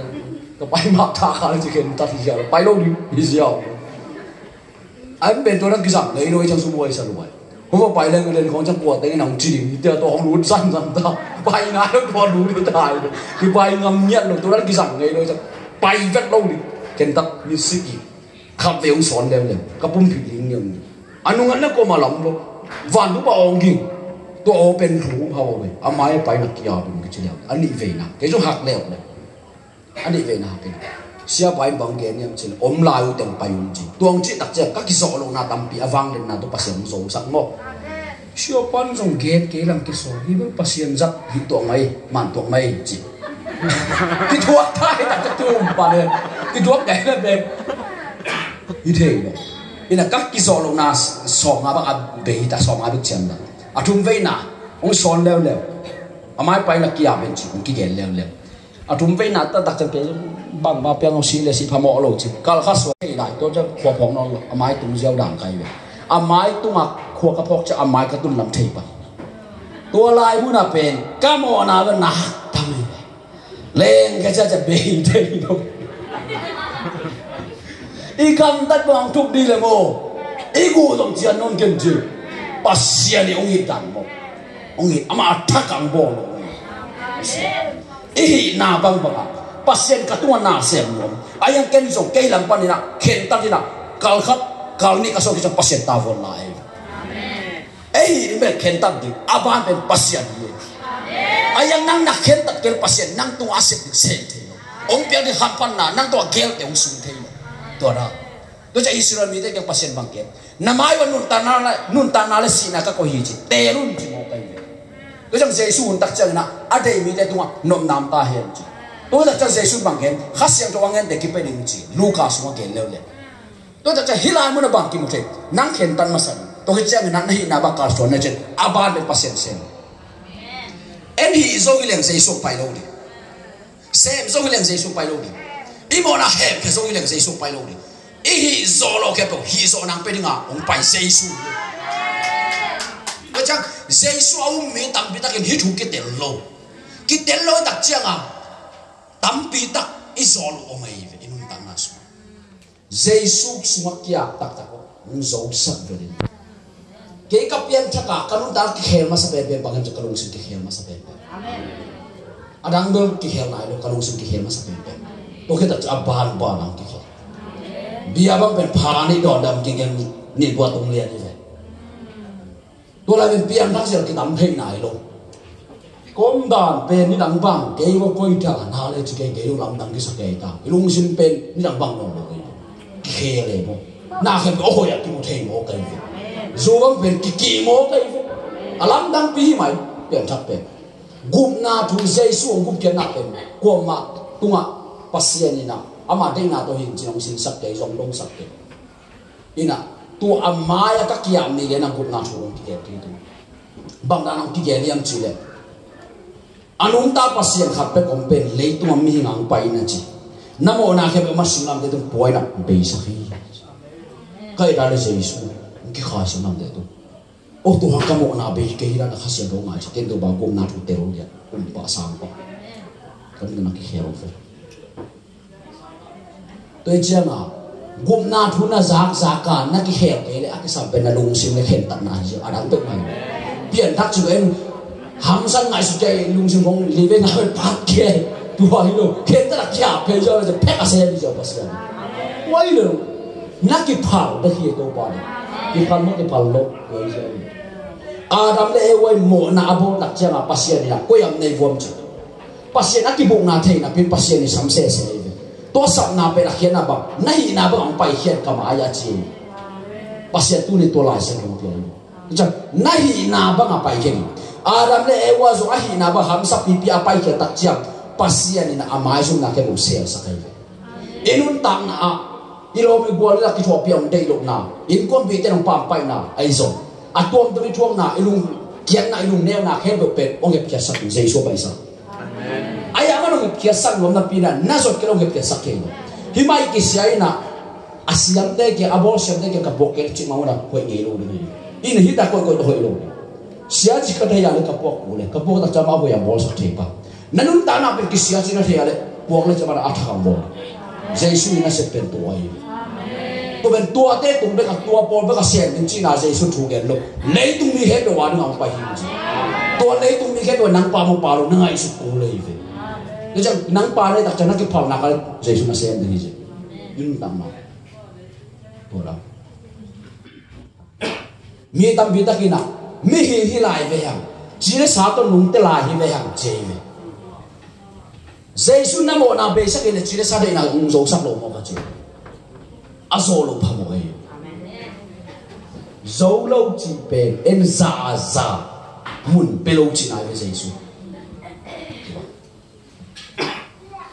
ka pai mah tha kha le ci khen tat hi ziau. Pai lo ding hi ziau. Ai pen tua na kizang ngei lo i cang zumuai sa lua. Hua pai leng len khong cang kua teng nang ci ding. Tia tua hong lut zan zan ta. Pai ngai lo tua lut ta. Ki pai ngam ngiat lo tua na kizang ngei lo i cang. Pai vet lo ding. Ken tat ni siki. Khat ve hong sawn leuleu, ka pumpi ling leuleu. A nunga na koma lam lo. Vantung pa awng ging. Tua aw pen thu hau ve. A mai pai na kia ding kici leu. A nih veina. Kei zong hak leu le. A nih veina hak in. Siapa in bang gen niam cin. Om lai uh teng pai un ci. Tuang ci tak ciang ka kizawh lohna tampi a vanglenna tu Pasian hong zo sak maw. Siapa in zong gen kei lam kisawl hi bel Pasian zat hi tuak mai, man tuak mai ci. Kituak thai tak ka tum pa le. Kituak kai le bek. Hi thei lo. Ina ka kizawh lohna sawm nga bang a bei ta sawm nga bek cian bang. A thum veina hong sawn leuleu. A mai paina kia ben ci hong kigen leuleu. A thum veina ta tak cian pe bang ma piang hong si le si phamawh lo ci. Kal kha suai lai to cian khua phawk nawn lo. A mai tung ziau dang kai ve. A mai tunga khua ka phawk cian a mai ka tun lam thei pa. Tua lai huna pen ka mawhna ve na hak tam hi. Leng ka cia cia bei thei lo. I gamtat bang thup dih le maw. I guh zong cian non ken ci. Pasian i ong it dan maw. Ong it ama a thak ang bawl lo. I hihna bang bang a Pasian ka tunga na sem nuam. A yang ken zong kei lam pan ina khen tak ina kal khat kal nih ka sawk i ciang Pasian ta vuan lai. Ei hi in bel khentat ding a ban pen Pasian hi. A yang nang na khentat kel Pasian nang tung a sep ding sem thei lo. Ong piak ding hamphatna nang tung a gelte ong sung thei lo. Tua na tua cia Israel mite kel Pasian bang kel na mai ua nuntakna le nuntakna le sihna ka koih hi ci telun ci mawk ka hi ve. Tua ciang Jesu hun tak ciangin a dei mite tungah nopnam ta hen ci. Tua tak ciang Jesu bang kel Kha Siangtho a ngente kipe ding ci Luka sungah kel leuleu. Tua tak ciang hih lai mun a bang kimu thei nang khentat masa ding. Tua hi ciangin a na hihna bang kalsuan na cin a ban le Pasian sem. En hih zo hi leng Jesu pai lo ding. Sem zo hi leng Jesu pai lo ding. I mawhna hemkhia zo hi leng Jesu pai lo ding. I hih zo lo khempeuh hih zo nang pe dinga hong pai Jesu. Tua ciang Jesu a um mi tampi takin hih thu kitel lo. Kitel lo tak cianga tampi tak i zo lo om ahi ve i nuntakna sung. Jesu sungah kiap taktak aw hong zosak velin. Kei ka pianthak a ka nuntak kikhel masa penpen bang hiam cih leh ka lungsim kikhel masa penpen. A dang bel kikhel nai lo, ka lungsim kikhel masa penpen. Tua khit tak ciang a banban a kikhel. Bia bang pen pha nih dawn dam kik gen nih bua tung lian hi ve. Tua lai pen pianthak sia kitam thei nai lo. Ka omdan pen nidang bang kei va koi ta na le ci kei, kei lo lamdang kisa kei ta. I lungsim pen nidang bang nawn lo kei. Kikhel e maw. Na khempeuh a hoih a kimu thei maw kei ve. Zu bang pen kiki maw kei ve. A lamdang pi hi mai pianthak pen. Gupna thu Jesu hong gupkhiatna pen kuamah tungah Pasian in a, ama deihna tawh hi in ci-in hong sinsak kei, zong dongsak kei. Ina, tua a mai-ah ka kiam ni le na gupna thu hong kigel kei tu. Bang dan hong kigel hiam cih leh, a nungta Pasian khat pek om pen leitungah mihing a hong pai in a ci. Na mawhna khempeuh ama singlamteh tung pua in a beisak hi. Ka et a le Jesu hong kikhai singlamteh tung. O, tua ka mawhna bei kei hi la na Kha Siangtho ngai ci, ken tua bang gupna thu tel dia, um pah sang pah. Ka mi na kikhel fe. Tua hi ciangin gupna thu na zakzak a na kikhel kei leh a kisam pen na lungsim le khentatna hi ci a dang peuhmah hi. Pianthak ci lo en, hamsa ngaihsut kei lungsim kong li ve ngai phat kei. Tua hi lo, khentat a kiap kei ci a, phek a sem hi ci a Pasian. Tua hi lo, na kiphal bek hi Topa ding. Kiphal maw kiphal lo, tua hi ci a. Adam le Eva in mawhna a bawl tak ciangin Pasian in a koi am nei vuam ci. Pasian a kibukna theihna pen Pasian in sam sese hi ve. Tua sapna pen a khiatna bang, na hihna bang hong paikhiat ka mai a ci. Pasian tuni tua Lai Siangtho pia hi. Ciang, na hihna bang a paikhiat hi. Adam le Eva zong a hihna bang hamsa pipi a paikhiat tak ciang Pasian in a maizumna khempeuh selsak hi ve. I nuntakna ah i lawm i gual i lak kithuahpih a hong deih lohna, innkuanpihte in hong pampaihna ahi zong, a tuamtuam i thuakna, i lungkiatna, i lungneuna khempeuh pen hong hepkhiatsak in Jesu a baihsa. Ahi a man hong hepkhiatsak nuam napi in a, na zot kei lo hong hepkhiatsak kei lo. Hih mah i kisia in a, a siamte kiang, a bawl siamte kiang ka puak kei cih mah un a hoih ngei lo ding hi. In a hih tak koihkoih tawh hoih lo ding. Sia cih ka thei a le ka puak kul le, ka puak tak ciang mah a hoih a bawlsak thei pa. Na nuntakna pen kisia cih na thei a le puak le ciang mah a thak a bawl. Jesu in a sep pen tua hi. Tua pen tuate tung bek a, tua pawl bek a sem ding cihna Jesu thu gen lo. Leitung mi khempeuh a ding a hong pai hi ci. Tua leitung mi khempeuh nang pa maw pa lo na ngaihsut kul le hi ve. Tua ciang nang pa le tak ciang na kiphalna ka le Jesu na sem ding hi ci. Nuntakna. Tua la. Mi tampi takin a, mihing hi lai ve hang, ci le sa tawh nungte lai hi ve hang ci hi ve. Jesu na mawhna beisak in le ci le sa deihna hong zosak lo maw ka ci. A zo lo phamawh hi. Zo lo cih pen en za a za mun pia lo cihna hi ve Jesu.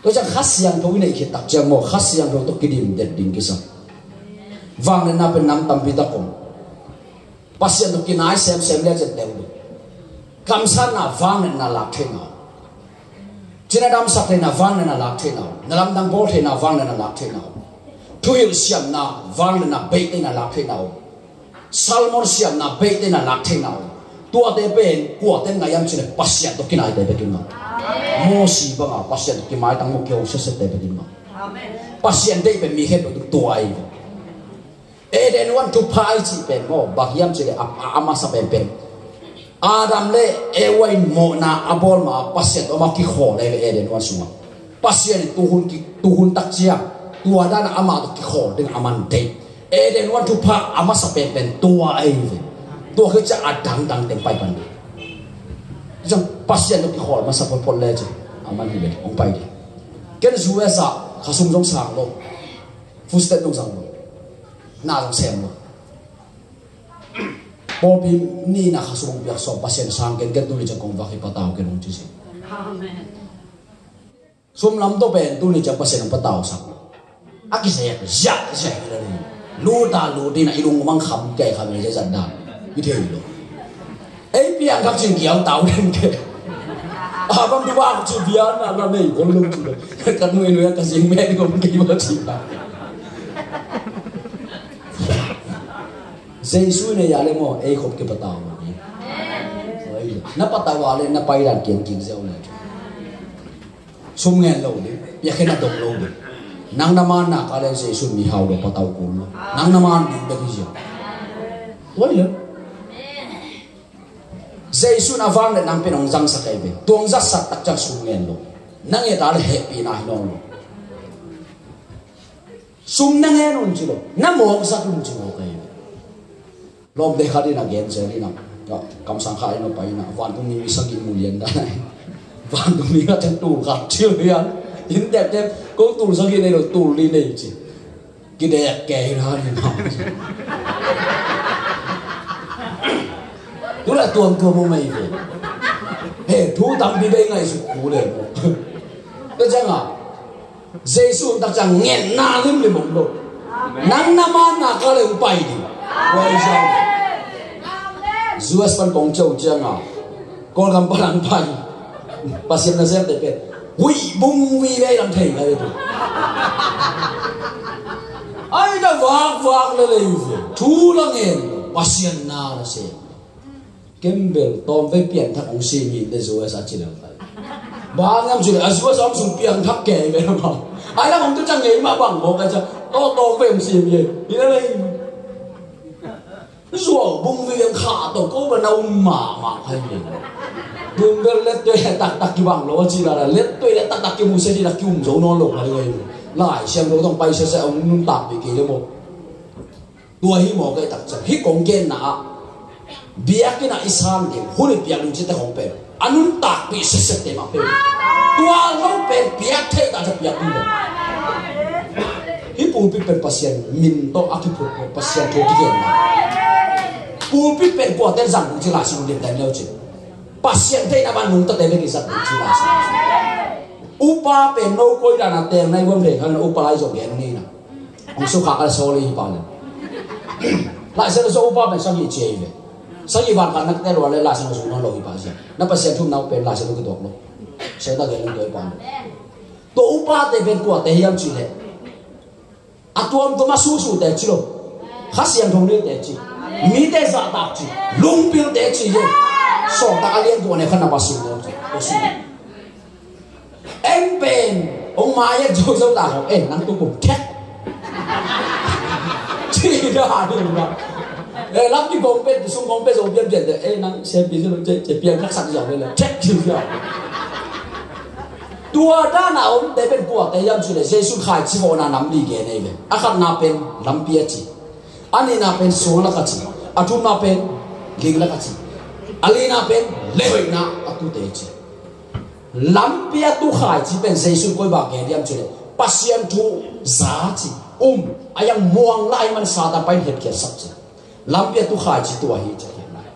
Tua ciang Kha Siangtho i neih khit tak ciang maw, Kha Siangtho tawh kidim det ding kisa. Vangliatna pen nam tampi tak om. Pasian tawh kinai semsem le ciang teu ding. Kamsanna vangliatna lak theihna om. Cina damsak theihna vangliatna lak theihna om. Na lamdang bawl theihna vangliatna lak theihna om. Thuhilh siamna vangliatna beih theihna lak theihna om. Salmon siamna beih te na lak thei na uh. Tuate pen kuate ngai hiam cih leh Pasian tawh kinaite bekin mah. Mosi banga Pasian tawh kimaitang maw, kiho setsette bekin mah. Pasian deih pen mi khempeuh tua ahi ve. Eden huan thupha i cih pen maw, bang hiam cih leh a, a, a masa penpen Adam le Eva in mawhna a bawl ma Pasian tawh amah kikhawl ahi ve Eden huan sungah. Pasian in tuhun ki, tuhun tak ciang tua dan a amah tawh kikhawl ding a man deih. Eden huan thupha a masa penpen tua ahi ve. Tua khit ciang a dangdang teng pai pan ding. Ciang Pasian tawh kikhawl masa photphot le ci a man hi ve, hong pai ding. Ken U S ah khasum zong sang lo. Food stamp zong sang lo. Na zong sem lo. Pawlpi nihna khasum hong piak sawm Pasian sang ken, ken tuni ciang kong vak hi patau ken hong ci si. Amen. Sum lam tawh pen tuni ciang Pasian hong patausak. A kisek ziahziah hi lo ding. Lut a lut in a i lung mang kham kei kham hi zat dan. I thei lo. Ei piang khak cin kiau tau ding ke. A bang tu bang ci bian a la nei kon lo ci lo. Ka nui nui ka zing me ko ki ba ci ba. Jesu in a ya le maw ei khop kipatau lo. Na patau a le na pai dan kian kin zeu le. Sum ngen lo ding, piakhia na dong lo ding. Nang na man nak a le Jesu in mihau lo patau kul lo. Nang na man ding bek hi zia. Tua hi lo. Jesu in a vang le nang pen hong zangsak ahi ve. Tua hong zatsak tak ciang sum ngen lo. Na nget a le hehpihna hi nawn lo. Sum na ngen un ci lo. Na mawksak un ci lo ka hi ve. Lawmte khat in a gen zel in a, kamsang khat in a pai in a, vantung mi sagih mu lian dan a, vantung mi khat ciang tul khat cil lian. Inn teptep ko tul sagih nei lo, tul li nei ci. Kidek kei na ni na. Tu la tuam tuam mei ve. He, thu tampi bei ngaihsut kul e maw. Tua ciang a, Jesu tak ciang ngetna limlim om lo. Nang na manna ka le hong pai ding. Tua hi ciang. U S pan kong ciah uh ciang a, Kawlgam pan hong pai. Pasian nasemte pen huih bung vei vei lam thei ngai ve tu. Ai, ka vakvak lel ei ve. Thu la ngen, Pasian na la sem. Ken bel tawmvei piangthak hong sem hi, te U S a ci lel tai. Bang hiam cih leh a U S a hong sung piangthak kei ve mah. Ai, lam hong tu ciang ngei mah bang mawk a ciang, tawmvei hong sem hi. Hi lel ei. Zuau bung vei ang kha to ko ba na um mahmah khai ve. Bung bel let tuai le taktak kibang lo a ci la la, let tuai le taktak kimu se ding la kium zo nawn lo khai ve. Lai Siangtho tawh pai sese a hong nuntak bek kei le maw. Tua hi maw, kei tak ciang hih kong genna ah, biakinn ah i sang ding, hun i piak ding cihte khong pen a nuntakpih setset te mah pen. Tua lo pen piak theih ta ciang piak ding lo. Hih pulpit pen Pasian min tawh a kiphut, Pasian thu kigenna. Pulpit pen kuate zang ding ci, Lai Siangtho limtan leu ci. Pasian theihna bang nungtate bek i zat ding ci, Lai Siangtho. Upa pen no koi dan a teng nai vuam thei kha, upa lai zong gen ni na. Hong sukha ka le sawli hi pa le. Lai Siangtho sung upa pen sagih ci hi ve. Sagih van khat na tel uh a le Lai Siangtho sung nawn lo hi pa sia. Na Pasian thumna uh pen Lai Siangtho kituak lo. Sia na gen lo tua hi pa le. Tua upate pen kuate hiam cih leh, a tuamtuam a susu te ci lo. Kha Siangtho nei te ci. Mite zahtak ci. Lungpil te ci hi. Sawltak a lian tua ne kha na pa su lo ci. Tua su. En pen hong mai et zo zo ta hong en nang tu kum thek. Ci da ni ma. Eh, lam ki gong pen, sung gong pen zo pian pian de. Eh, nang sem pi zo lo, ce, ce pian khak sak zo le. Thek ci zo. Tua dan a om te pen kuate hiam cih leh Jesu khaici vawhna nam li gen ei ve. A khatna pen lampi a ci. A nihna pen suang lak a ci. A thumna pen ling lak a ci. A lina pen lehoihna a tute ci. Lampi a tu khaici pen Jesu in koi bang gen hiam cih leh Pasian thu za ci, um, a yang muang lai man Satan pai hetkhiatsak ci. Lampi a tu khaici tua hi ci a hiam lai.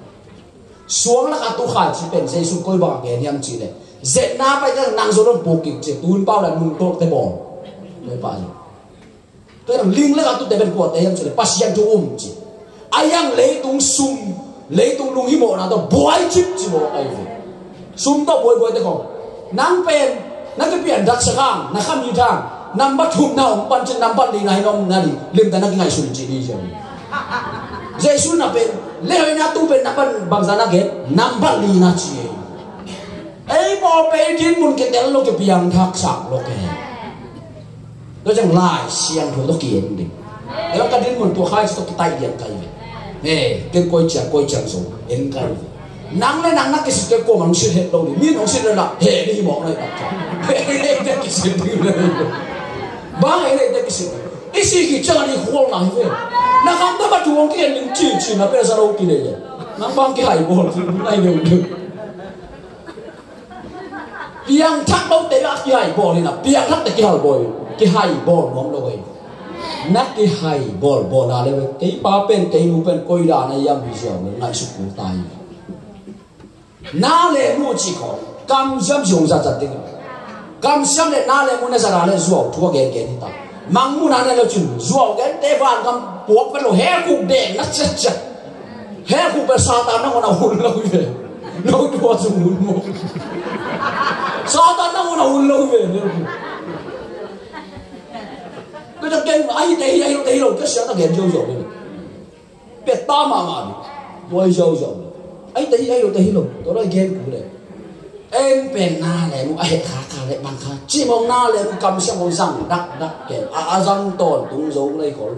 Suang lak a tu khaici pen Jesu in koi bang gen hiam cih leh, zetna pai teh nang zong puk kik ci, tun pau la nung tawk te bawl. Koi pa hi. Tua hiam ling lak a tute pen kuate hiam cih leh Pasian thu um ci. A yang leitung sum, leitung lunghimawhna tawh buai cipcip mawk ahi ve. Sum tawh buaibuai te khong. Nang pen na kipian daksak hang, na khamit hang, nambat thumna hong pan cin nambat lina hi na om na ding limtak na kingaihsun cih ni hiam. Jesu na pen lehoihna tu pen na pan bangza na gen, nambat lina ci ei. Ei pawlpi dinmun kitel lo, kipiangthak sak lo ke. Tua ciang Lai Siangtho tawh ki-en ding. Ei ka dinmun tua khaici tawh kitaih lian kai ve. Eh, ken koi ciang, koi ciang zo en kai ve. Nang le nang na kisit kei, kuamah hong sit het lo ding. Min hong sit le lah heh ding hi mawk na hi tak ciang. Heh ding te kisit ding le. Bang heh ding te kisit. I sih kik ciang a ding khualna hi ve. Na kham tawh bang thu hong ki-en ding ci ci na pesa lo ki dei le. Nang bang kihai bawl na hi deuh deuh. Piangthak lote a kihai bawl hi na, piangthakte kihal bawl, kihai bawl nuam lo hi. Na kihai bawl bawl a le ve, kei pa pen, kei nu pen koi dan a hiam hi ziau le ngaihsut kul ta hi. Na le nu cih khong kamsiam zong zatzat ding. Kamsiam le na le nu na zat a le zuau thu a gengen hi ta. Mangmuhna na le cin zuau gente van kam puak pen lo, he kuk deng na ciatciat. He kuk pen Satan nangawn a hun lo hi ve. No tua sung hun maw. Satan nangawn a hun lo hi ve. Tua ciang ken ahi te hi, ahi lo te hi lo, ka sia ta gen ziauziau hi ve. Pia ta mahmah ni. Tua hi ziauziau. Ahi te hi, ahi lo te hi lo. Tua lo gen kul le. En pen na le mu a het kha kha le bang kha. Ci mawk na le mu kamsiam mawk zang dakdak ken. A, a zang tawntung zo lei khol.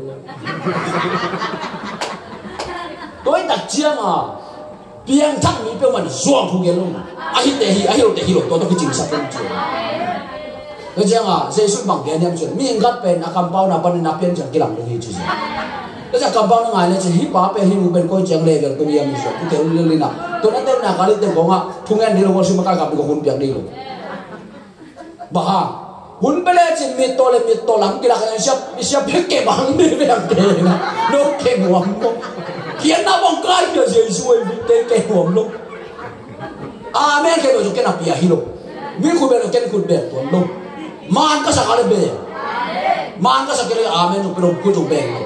Tua hi tak ciang a Piangthak mi peuhmah in zuang thu gen lo. A hite hi, a hi lote hi lo, tua tawh kicingsak den ci. Tua ciangah Jesu in bang gen hiam cih leh, mihing khat pen a kampauna panin a pian ciang kilang ding hi ci. Tua ciang kampauna ngai le ci, hih pa pen hih nu pen koi ciang level tung hiam hi ci. Kitel lilin ah, tua na telna kal hi teng kongah thungen ding lo, worship makai kap ding ko hun piak ding lo. Bang hang? Hun pia lecin mittaw le mittaw lam kilak in siap, i siap bek ke bang ni bek ke na. No ke nuam lo. Kian na bang kai ke Jesu ei bek ke nuam lo. Amen ke lo ke na pia hi lo. Mi khut bek lo ke khut bek tuan lo. Man ka sa ka le bek. Man ka sa ke le amen lo ke lo khut bek lo.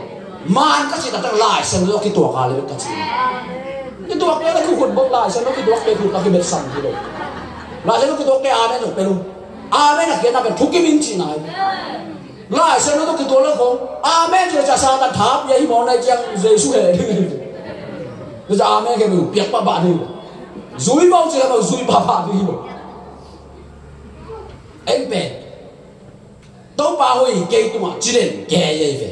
Man ka ci taktak Lai Siangtho kituak a le bek ka ci. Kituak le khut bek Lai Siangtho kituak le khut ka kibet sang hi lo. Lai Siangtho kituak le amen lo pe lo. Amen a kiatna pen thukim in cihna hi. Lai Siangtho tawh kituak le khong amen ci le ca Satan tha pia hi mawk nai ciang Jesu he ding hi. Tua ciang amen ke bel piak pahpah ding hi. Zui mawk ci le mawk zui pahpah ding hi mawk. En pen Topa hoih kei tungah ci den kei ei ve.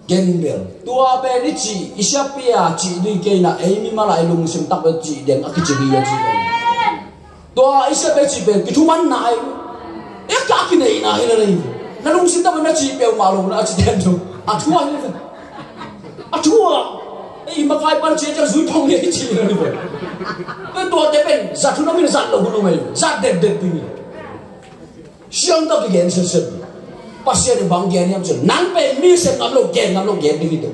Ken bel tua pen i cih, i siapi a cih ding kei na, ei mimal a i lungsim tak bel cih den a kici hi a ci pen. Tua i siapi a cih pen kithumanna ei. E ka kineihna hi la lei. Na lungsim tak bel na cih peuhmah lo na a ci den tu. A thu a hi la. A thu a. Ei makai pan ci a ciang zui thong hi a ci la lei. Tua tuate pen zat hun a min zat lo hun a ngai. Zat den den ding hi. Siang tawh kigen sese. Pasian in bang gen hiam cih leh, nang pen mi sem ngam lo, gen ngam lo, gen ding hi teh.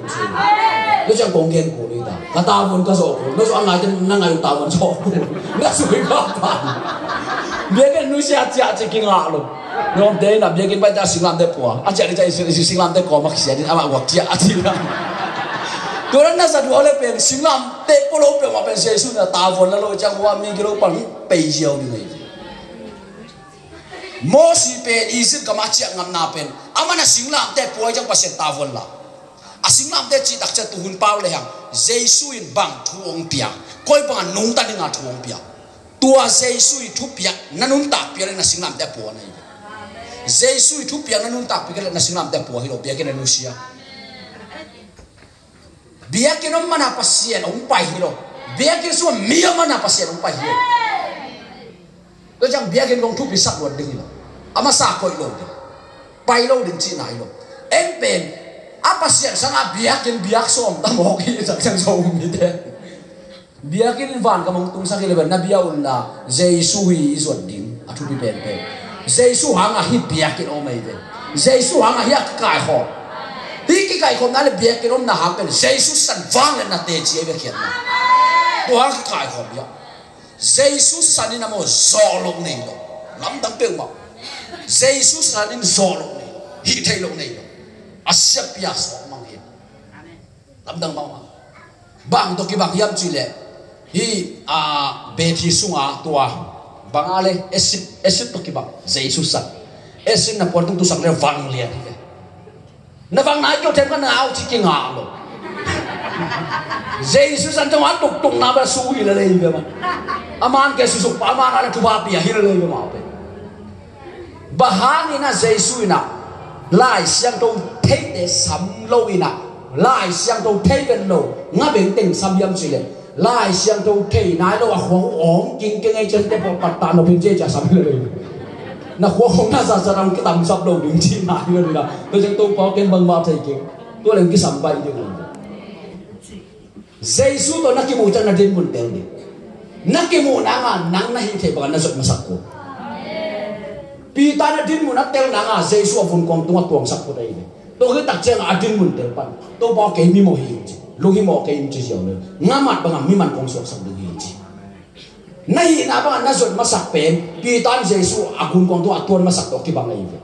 Tua ciang kong gen kul hi ta. Ka tavuan ka zawh kul. Na zawh a ngai teh na ngai uh tavuan zawh kul. Na sui ka pan. Biakinn nusia ciah ci kingah lo. Nuamte in a biakinn pai ta singlamteh pua. A ciah ni ciah i singlamteh kawm a kisia din amah guak ciah a ci na. Tua na zat uh a le pen singlamteh pua lo peuhmah pen Jesu na tavuan la lo ciang hua mi gilo pan pei ziau ding hi. Mosi pen Egypt gam a ciah ngamna pen amah na singlamteh pua hi ciang Pasian tavuan la. A singlamteh cih tak ciang tuhun pau le hang Jesu in bang thu hong pia, koi bang a nungta ding a thu hong pia. Tua Jesu i thupiak na nuntak pia le na singlamteh pua na hi. Jesu i thupiak na nuntak pia le na singlamteh pua hi lo, biakinn a nusia. Biakinn om man a Pasian hong pai hi lo. Biakinn sungah mi om man a Pasian hong pai hi lo. Tua ciang biakinn kong thupi sak luat ding hi lo. A masa koih lo ding, pai lo ding cihna hi lo. En pen a Pasian sangah biakinn biak sawm ta mawk hi sak ciang sawm hi te. Biakinn van ka mong tungsak hi le pen na bia un la Jesu hi i zuat ding a thupi penpen. Jesu hangah hi biakinn om ei ve. Jesu hangah hi a kikaikhawm. Hi kikaikhawmna le biakinn omna hang pen Jesu san vang le na teci ei ve khiatna. Tua hang kikaikhawm hi a. Jesu san in a maw zawh loh nei lo. Lamdang peuhmah. Jesu san in zawh loh nei lo. Hih theih loh nei lo. A siapi a sawk mang hi. Lamdang mahmah. Bang tawh kibang hiam cih leh, hih a, bethi sunga tua bang a le acid, acid tawh kibang Jesu san. Acid na puan tung tusak le vang lian hi ve. Na vang nai kio them ka nau ci kingah lo. Jesu san tawh a tuktuk na ba su hi le le hi ve ma. A man ke susuk pa a man a le tuba pia hi le le hi ve ma pe. Bang hangin a Jesu in a Lai Siangtho theite sam lo in a Lai Siangtho thei ven lo nga beng teng sam hiam cih leh Lai Siangtho thei nai lo a khua uh awng kingkeng ei cian te pawh pattah nop in cia sam hi lo. Na khua khong na zatzat ang kitamsap lo ding cih nai lo ding a. Tua ciang Topa ken bangmah thei keng. Tua leng kisam baih ding a. Jesu tawh na kimuh ciang na dinmun tel ding. Na kimuh nanga nang na hih theih bangin na zot masak kul. Peter na dinmun a tel nanga Jesu a vun kuang tungah tuangsak kul ahi ve. Tua khit tak ciangah a dinmun tel pan Topa aw kei mimawh hi ci. Lunghimawh kei in ci ziau le ngamat bangah miman kong suaksak ding hi ci. Na hihna bangah na zot masak pen Peter in Jesu a gunkuang tungah a tuan masak tawh kibang ahi ve.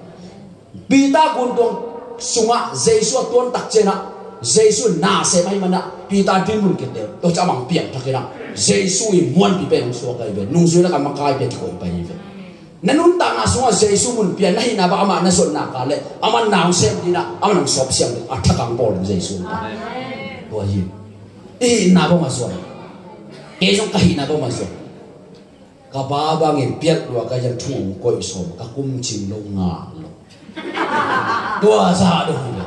Peter guntuang sungah Jesu a tuan tak ciangah Jesu nasem ahih manah Peter dinmun kitel. Tua ciah a mang piangthak inah Jesu i muanpi pen hong suak ahi ve. Nungzui lakah makai pen kikoih pai hi ve. Na nuntakna sungah Jesu mun pia na hihna bang amah na zotna ka leh amah na hong sem dinah amah na hong sawp siang ding a thakang bawl ding Jesu. Tua hi. I hihna bang mah zuan. Kei zong ka hihna bang mah zuan. Ka pa bangin piak lua ka hian thu hong koih sawm ka kum cing lo ngah lo. Tua sa dong hi lo.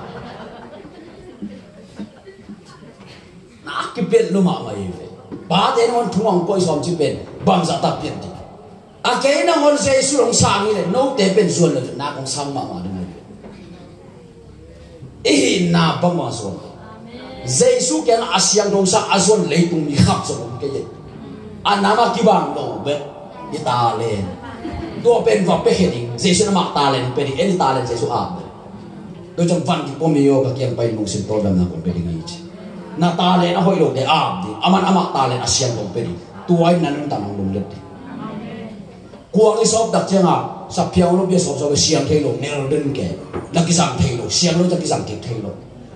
Na kipet lo mahmah hi ve. Pate nangawn thu hong koih sawm ci pen bangzah tak pian ding. A kei nangawn Jesu hong sang hi leh note pen zuan lo nak hong sang mahmah ding hi. I hihna bangmah zuan. Jesu kiangah a siangtho hong sang a zuan leitung mi khat zong om kei hi. A nam a kibang lo bek i talent. Tua pen va pia khe ding. Jesu in amah talent pia ding. En i talent Jesu ap bek. Tua ciang van kipua mi aw ka kiang pai in lungsim tawldamna kong pia ding hi ci. Na talent a hoih lote ap ding. Aman amah talent a siangtho pia ding. Tua in na nuntakna hong lunglet ding. Kuang i sawp tak ciangah saphiang nupi a sawpsawp a siang thei lo, nel den ke. Na kizang thei lo, siang lo, na kizang kik thei lo.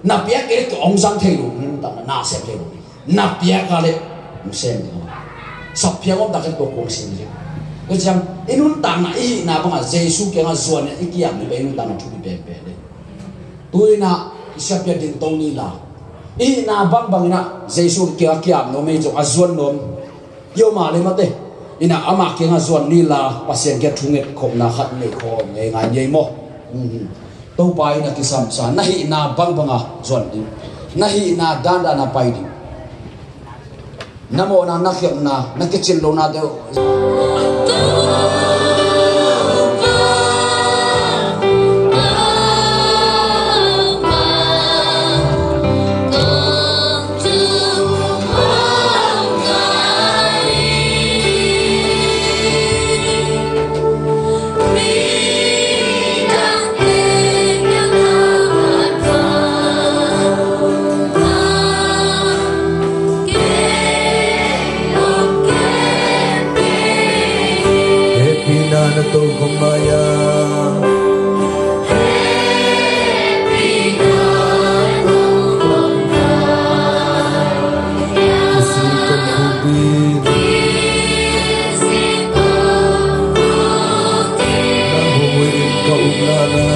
Na piak kei leh hong zang thei lo, na nuntakna na sem thei lo. Na piak a leh hong sem ding. Saphiang om tak ciang tua kuang siang ding. Tua ciang i nuntakna i hihna bangah Jesu kiangah zuan in i kiam ni bek i nuntakna thupi penpen ding. Tu inah i siapiat ding tong ni la. I hihna bangbang inah Jesu kiangah kiam nuam ei zong a zuan nuam. Yo ma le mate. Inah amah kiangah zuan ni la, Pasian kiang thunget khopna khat nei khawm ngei ngai ni ei maw. Mhm. Topa inah kisamsa na hihna bangbanga zuan ding. Na hihna dandana pai ding. Na mawhna, na khialhna, na kicin lohnate uh. Hehpihna na to kong mai-a. Hehpihna na to kong mai-a. Kisi kong khukdin. Kisi kong khukdin. Na hong hoih in ka upna na.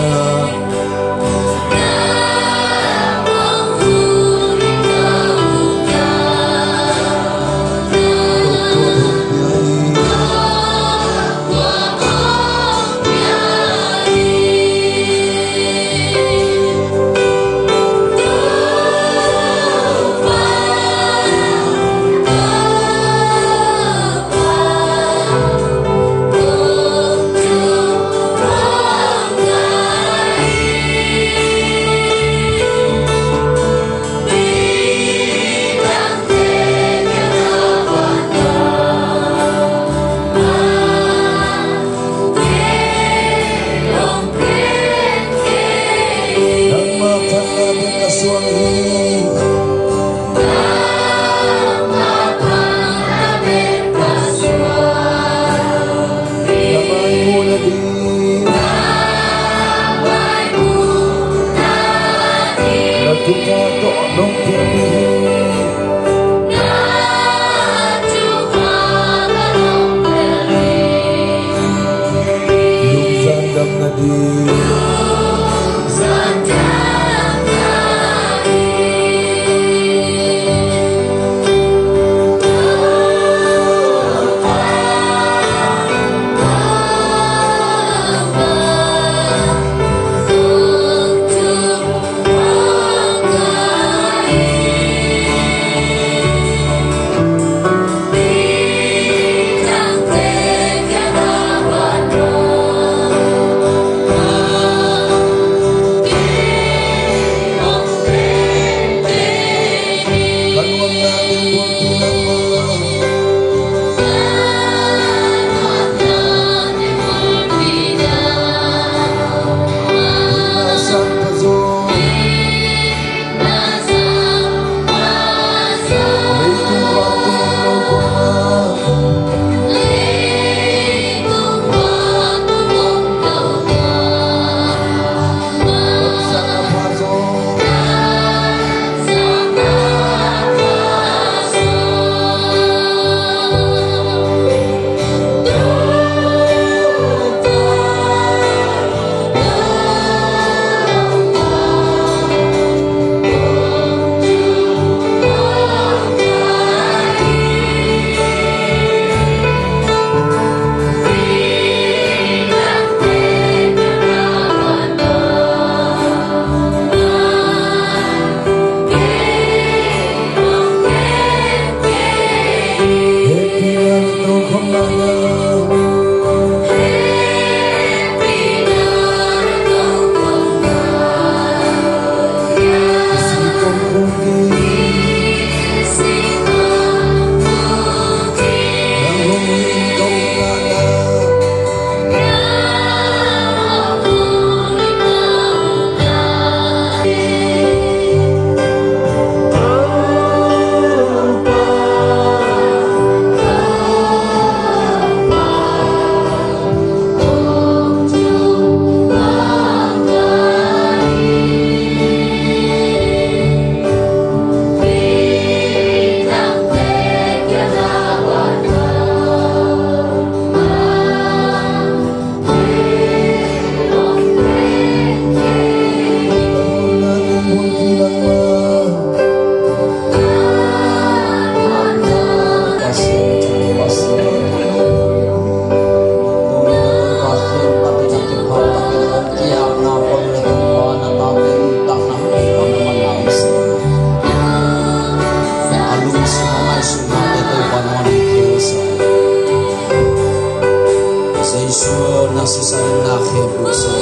Jesu na sisan in na khempeuh sawm.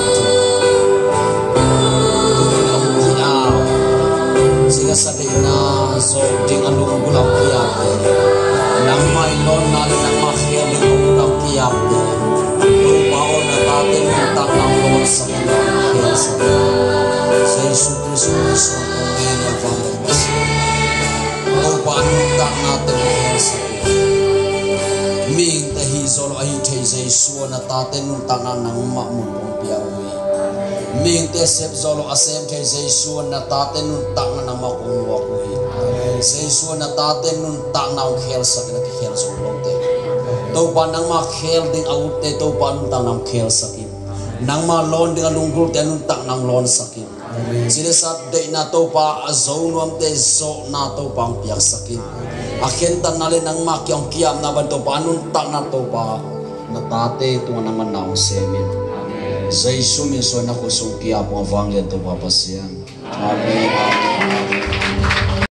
Tuni in a hong ki-ap, sila sa deihna zawh ding a lunggulh a hong ki-apte, nangmah i lawnna le nangmah khel ding a lunggulh a hong ki-apte, Topa aw, na tate nuntakna hong lawnsak in, hong khelsak in. Jesu Khrist min suang kong ngen a, vanglian Pasian. Topa nuntaknate hong khelsak in. Mihingte hih zawh lo a hih theih Jesu aw, na tate nuntakna nangmah mun kong pia uh hi. Mihingte sep zawh lo a sem theih Jesu aw, na tate nuntakna nangmah kong nuak uh hi. Jesu aw, na tate nuntakna hong khelsak in, a kikhel zo lote. Topa nangmah khel ding a utte Topa nuntakna hong khelsak in. Nangmah lawn ding a lunggulhte nuntakna hong lawnsak in. Sila sa deihna Topa a zo nuamte zawhna Topa hong piaksak in. A khentatna le nangmah kiang hong ki-apna bang Topa a nuntakna Topa na tate tungah nangmah na hong sem in. Jesu min suang na khut sung ki-ap ung a, vanglian Topa Pasian. Amen.